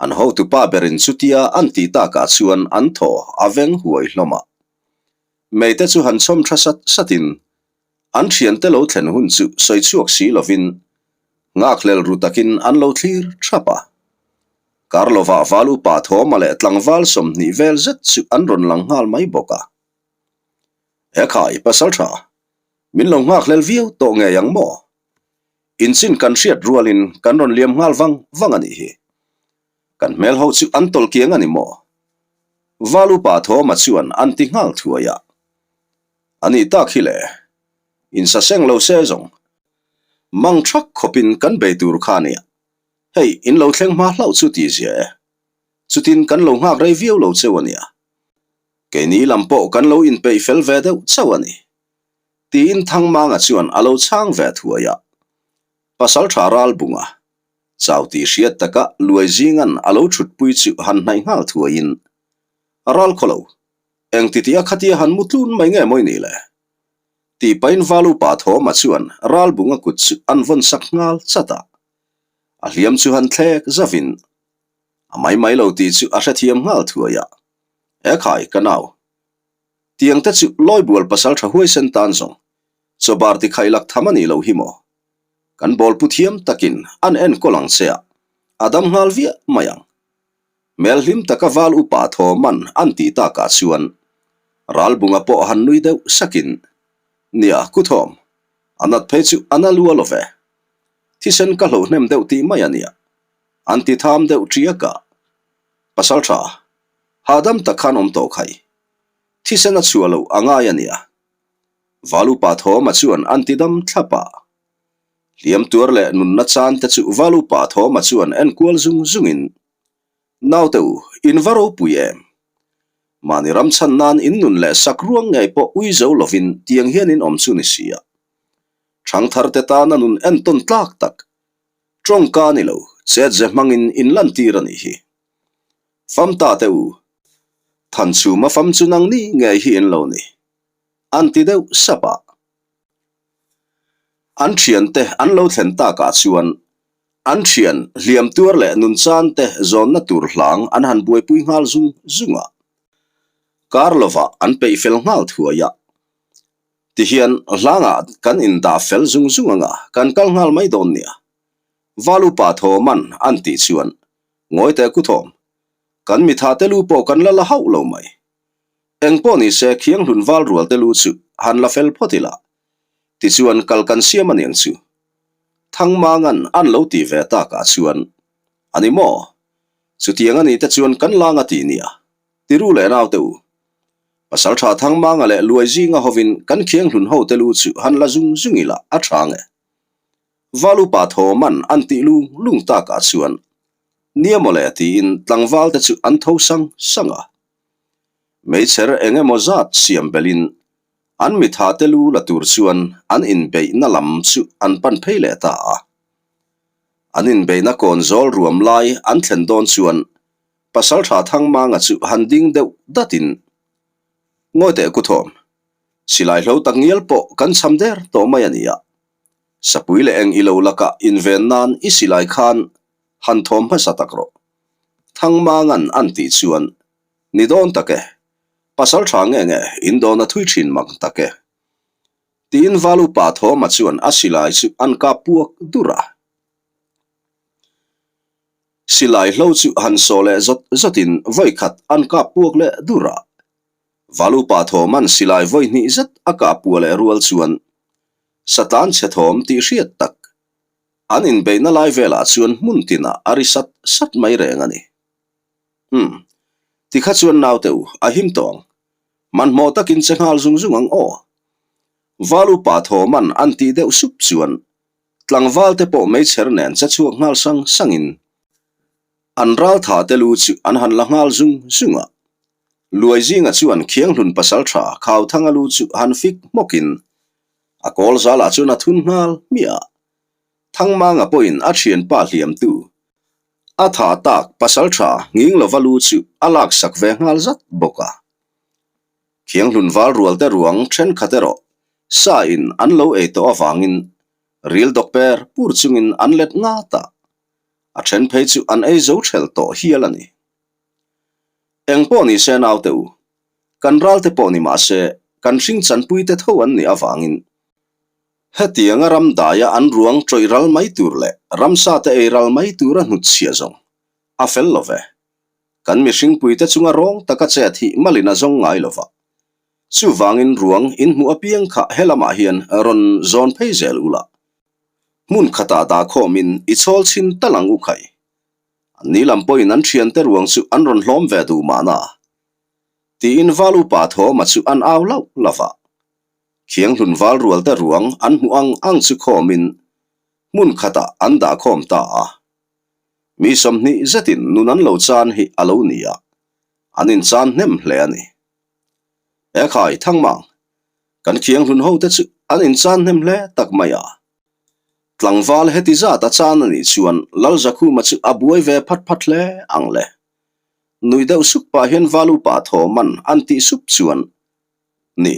An hotupa berin chutia an tih takah chuan an thaw a veng huai hlawm a. Meite chu han chhawm tha sat satin an thiante lo thlen hun chu sawi chhuak si lovin nghakhlel ru takin an lo thlir thap a. Kar lovah val upa Thawma leh tlangval 20 vel zet chu an rawn lang nghal mai bawk a. Ekhai, Pasaltha, min lo nghakhlel viau tawh ngei ang maw? Inchin kan hriat rualin kan rawn liam nghal vang vang a nih hi. Kan hmel ho chu an tawlh kiang a ni maw? Val upa Thawma chuan an ti nghal thuai a. A nih tak hi le, insaseng lo se zawng. Mang thak khawpin kan bei tur kha a nia. Hei, in lo thleng hma hlauh chu ti zia e. Chutin kan lo nghak rei viau lo cheu a nia. Keini lam pawh kan lo inpeih fel ve deuh chauh a ni. Tiin Thangmanga chuan a lo chhang ve thuai a. Pasaltha Ralbunga, chau tih hriat taka Luai zingan a lo thutpui chu han hnaih nghal thuaiin, Ral khaw lo, eng titi a khatia han mu tlun mai nge mawi ni le? Tih pahin Valupa Thawma chuan Ralbunga kut chu an vawn sak nghal chat a. A hliam chu han thlek zavin a mai mai lo tih chu a hrethiam nghal thuai a. Ekhai, ka nau. Tiang te chu Lawibual pasal tha huaisen tan zawng chawbar ti khaih lak tham a nih loh hi maw? Kan bawlpu thiam takin an enkawl ang che a, a dam nghal viah mai ang. Hmel hlim taka val upa thaw man an tih takah chuan Ralbunga pawh han nui deuh sakin, Nia, Kuthawm, a nat phei chu a na lua lo ve. Thisen ka hloh hnem deuh tih mai a nia. An ti tham deuh ṭiak a. Pasalṭha, hahdam tak khan awm tawh khai. Thisen a chhuah loh a ngai a nia. Val upa Thawma chuan an ti dam thlap a. Hliam tuar leh nunna chan te chu Val upa Thawma chuan en kual zung zungin, Naute u, in va ropui em? Mahni ram chhan nan in nun leh sak ruang ngei pawh ui zo lovin tiang hian in awm chu ni si a. Thangthar te tana nun entawn tlak tak, tawngka ni lo, chetze hmangin in lantir a nih hi. Famta te u, Thanchhuma fam chu nang ni ngei hi in lo ni. An ti deuh sap a. An thiante an lo thlen takah chuan an thian hliam tuar leh nunchan te zawnna tur hlang an han buaipui nghal zung zung a. Kar lovah an peih fel nghal thuai a. Tihian hlangah kan indah fel zung zung anga kan kal nghal mai dawn nia. Val upa Thawman an tih chuan Ngawi teh Kuthawm, kan mitha te lu pawh kan la la hauh lo mai. Eng pawh ni se Khianghlun val rual te lu chu han la fel phawt ila, tichuan kal kan siam aniang chu. Thangmangan an lo ti ve takah chuan, A ni maw? Chutiang a ni te chuan kan lang a ti nia, ti ru leh naute u. Pasaltha Thangmanga leh Luai zinga hovin kan Khianghlun ho te lu chu han la zung zung ila a tha nge. Val upa Thawman an tih lung lung takah chuan, Nia mawle tiin tlangval te chu an tho sang sang a. Meichher eng emaw zat siam belhin an mitha te lu la tur chuan an inbeihna lam chu an pan phei leh ta a. An inbeihna kawn zawl ruam lai an thlen dawn chuan Pasaltha Thangmanga chu han ding deuh datin, Ngawi teh Kuthawm, silai hlo tak ngial pawh kan cham der tawh mai a nia. Sapui leh eng ilo lakah inven nan i silai khan han thawm hmasa tak rawh. Thangmangan an tih chuan, Ni dawn tak e, pasal tha nge nge in dawn a thui thin mak tak e. Tiin Val upa Thawma chuan a silai chu an kap puak dur a. Silai hlo chu han saw leh zawt zawtin vawi khat an kap puak leh dur a. Val upa Thawman silai vawi hnih zet a kap pua leh rual chuan Satlan chhe thawm tih hriat tak An inbeihna lai velah chuan hmun tinah a ri sat sat mai reng a ni. Umm, tikha chuan naute u, a him tawh ang. Hmanhmawh takin che nghal zung zung ang aw. Val upa Thawman an tih deuh sup chuan tlangval te pawh meichher nen che chhuak nghal sang sangin an raltha te lu chu an han la nghal zung zung a. Luai zinga chuan Khianghlun pasaltha Khauthanga lu chu han fik hmawkin A kawl zalah chuan a thun nghal hmiah a. Thangmanga pawhin a thianpa hliamtu a tha tak pasal tha nghing lova lu chu a laksak ve nghal zat bawk a. Khianghlun val rual te ruang thenkhat erawh sa in an lo ei tawh avangin ril dawk per pur chungin an let ngat a, a then phei chu an ei zo thelh tawh hial a ni. Eng pawh ni se naute u, kan ralte pawh ni mah se kan hring chanpuite tho an nih avangin hetianga ram daia an ruang tawih ral mai tur leh ramsate ei ral mai tura hnutchhiah zawng a fel lo ve. Kan mihringpuite chunga rawng taka chet hi malin a zawng ngai lo va. Chuvangin ruang inhmuh apiang kha he lamah hian rawn zawn phei zel ula. Hmun khatah dahkhawmin i chhawl chhin tal ang u khai. Ni lam pawhin an thiante ruang chu an rawn hlawm ve duh mahna. Tiin val upa Thawma chu an au lauh lauh a. Khianghlun val rualte ruang an hmuh ang ang chu khawmin hmun khatah an dah khawm ta a. Mi 20 zetin nun an lo chan hi a lo ni a, an inchan hnem hle a ni. Ekhai Thangmang, kan Khianghlun hote chu an inchan hnem hle tak mai a. Tlangval heti zat a chan a nih chuan Lalzakhuma chu a buai ve phat phat hle ang le. Nui deuh sup pah hian val upa Thawman an tih sup chuan, Ni,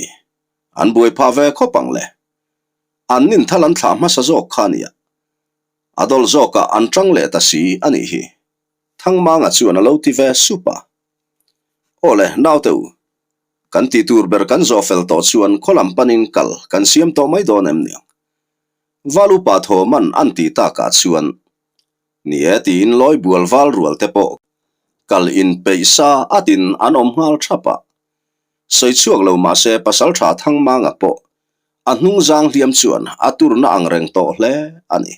an buai phah ve khawp ang le. An nin thal an thlah hmasa zawk kha nia. A dawl zawkah an ṭang leh ta si a nih hi. Thangmanga chuan a lo ti ve sup a. Aw le, naute u, kan tih tur ber kan zawh fel tawh chuan khaw lam panin kal kan siam tawh mai dawn em niang? Val upa Thawman an tih takah chuan, Ni e tiin lawi bual val rual te pawh kal inpeih sa atin an awm nghal thap a. Sawi chhuak lo mahse Pasaltha Thangmanga pawh a hnung zang hliam chuan a turna ang reng tawh hle a ni.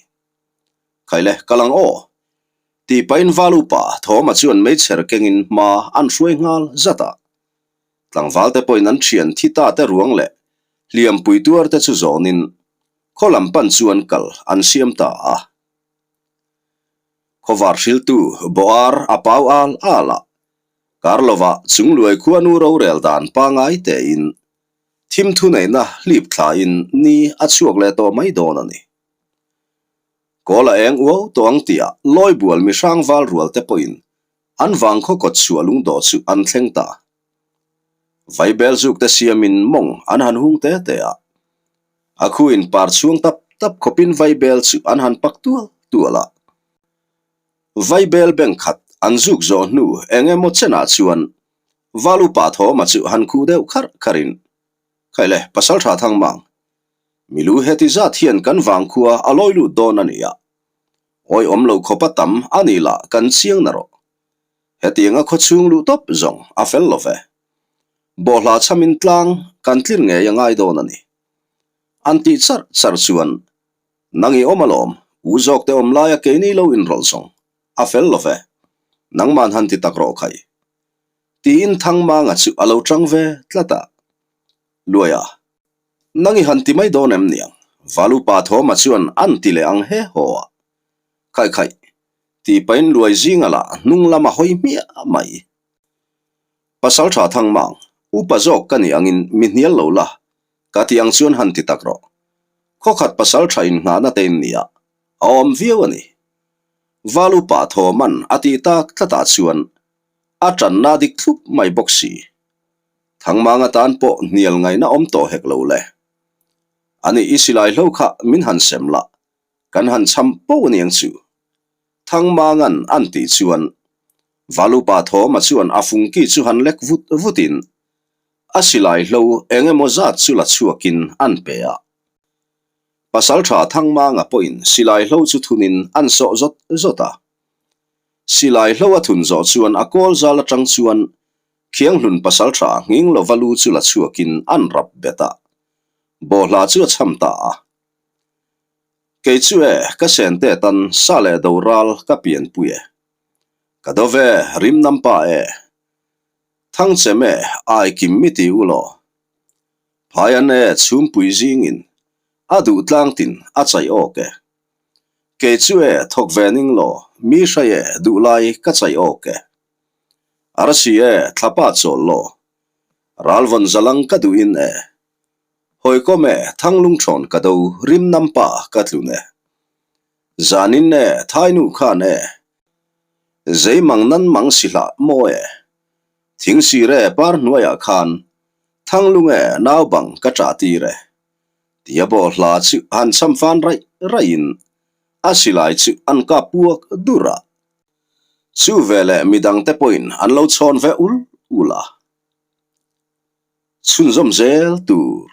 Khaile, kal ang aw! Tih pahin val upa Thawma chuan meichher kengin hma an hruai nghal zat a. Tlangval te pawhin an thian thi ta te ruang leh hliampui tuar te chu zawnin khaw lam pan chuan kal an siam ta a. Khawvar hriltu Boar a pau al al a, kar lovah Chungluai khuanu rorel dan pangai tein thim thuneihna hlip thlain ni a chhuak leh tawh mai dawn a ni. Kawl a eng uau tawh ang tihah Lawibual mihrang val rual te pawhin an vangkhaw kawt chhuah lungdawh chu an thleng ta. Vaibel zuk te siamin mawng an han hung te te a, a khuin par chhuang tap tap khawpin vaibel chu an han pak tual tual a. Vaibel beng khat an zuk zawh hnu eng emaw chenah chuan Val upa Thawma chu han khuh deuh kharh kharhin, Khaile, Pasaltha Thangmang, milu heti zat hian kan vangkhua a lawi lut dawn a nia. Awi awm lo khawpa tam a ni lah kan chiang na rawh. Hetianga khaw chhung luh tawp zawng a fel lo ve. Bawhhla chhamin tlang kan tlir ngei a ngai dawn a ni. An tih charh charh chuan, Nang i awm alawm, u zawk te awm laia keini lo inrawlh zawng a fel lo ve. Nangman han ti tak rawh khai. Tiin Thangmanga chu a lo chang ve tlat a. Luaia, Nang i han ti mai dawn em niang? Valupa Thawma chuan an ti leh ang he haw a. Khaih khaih, tih pahin luai zinga lah hnung lam a hawi hmiah mai. Pasaltha Thangmang, upa zawk ka nih angin mi hnial lo la, ka ti ang chuan han ti tak rawh. Khawkhat pasaltha inngahna te in nia, a awm viau a ni. Valupa Thawman a tih tak tlatah chuan a tanna dik thlup mai bawk si. Thangmang atan pawh hnial ngaihna awm tawh hek lo le. Ani i silai hlo kha min han sem la, kan han cham poh aniang chu. Thangmangan an tih chuan Valupa Thawma chuan a fungki chu han lek vut vutin a silai hlo eng emaw zat chu la chhuakin an pe a. Pasaltha Thangmanga pawhin silai hlo chu thunin an sawh zawt zawt a. Silai hlo a thun zawh chuan a kawl zal atang chuan Khianghlun pasaltha nghing lova lu chu la chhuakin an rap bet a, bawhhla chu a cham ta a. Kei chu e, ka sente tan sa leh do ral ka pianpui e. Ka do ve, rim nam pa e. Thangchem e, ai kim mi ti u law. Phaian e, chhumpui zingin, a duh tlangtin a chaih awk e. Kei chu e, thawk ve ning law, mi hrai e, duhlai ka chaih awk e. Arsi e, thlapa chawl law. Ralvawn zalang ka duhin e. Hawikawm e, thanglung thawn ka do, rim nampa ka tlun e. Zanin e, thainu khan e. Zeimang nan mang si hlah maw e. Thingsir e, par hnuaiah khan, thanglung e, naubang ka ṭah tir e. Tia bawhhla chu han cham fan raih raihin a silai chu an kap puak dur a. Chu veleh midangte pawhin an lo chhawn ve ul ul a. Chhunzawm zel tur.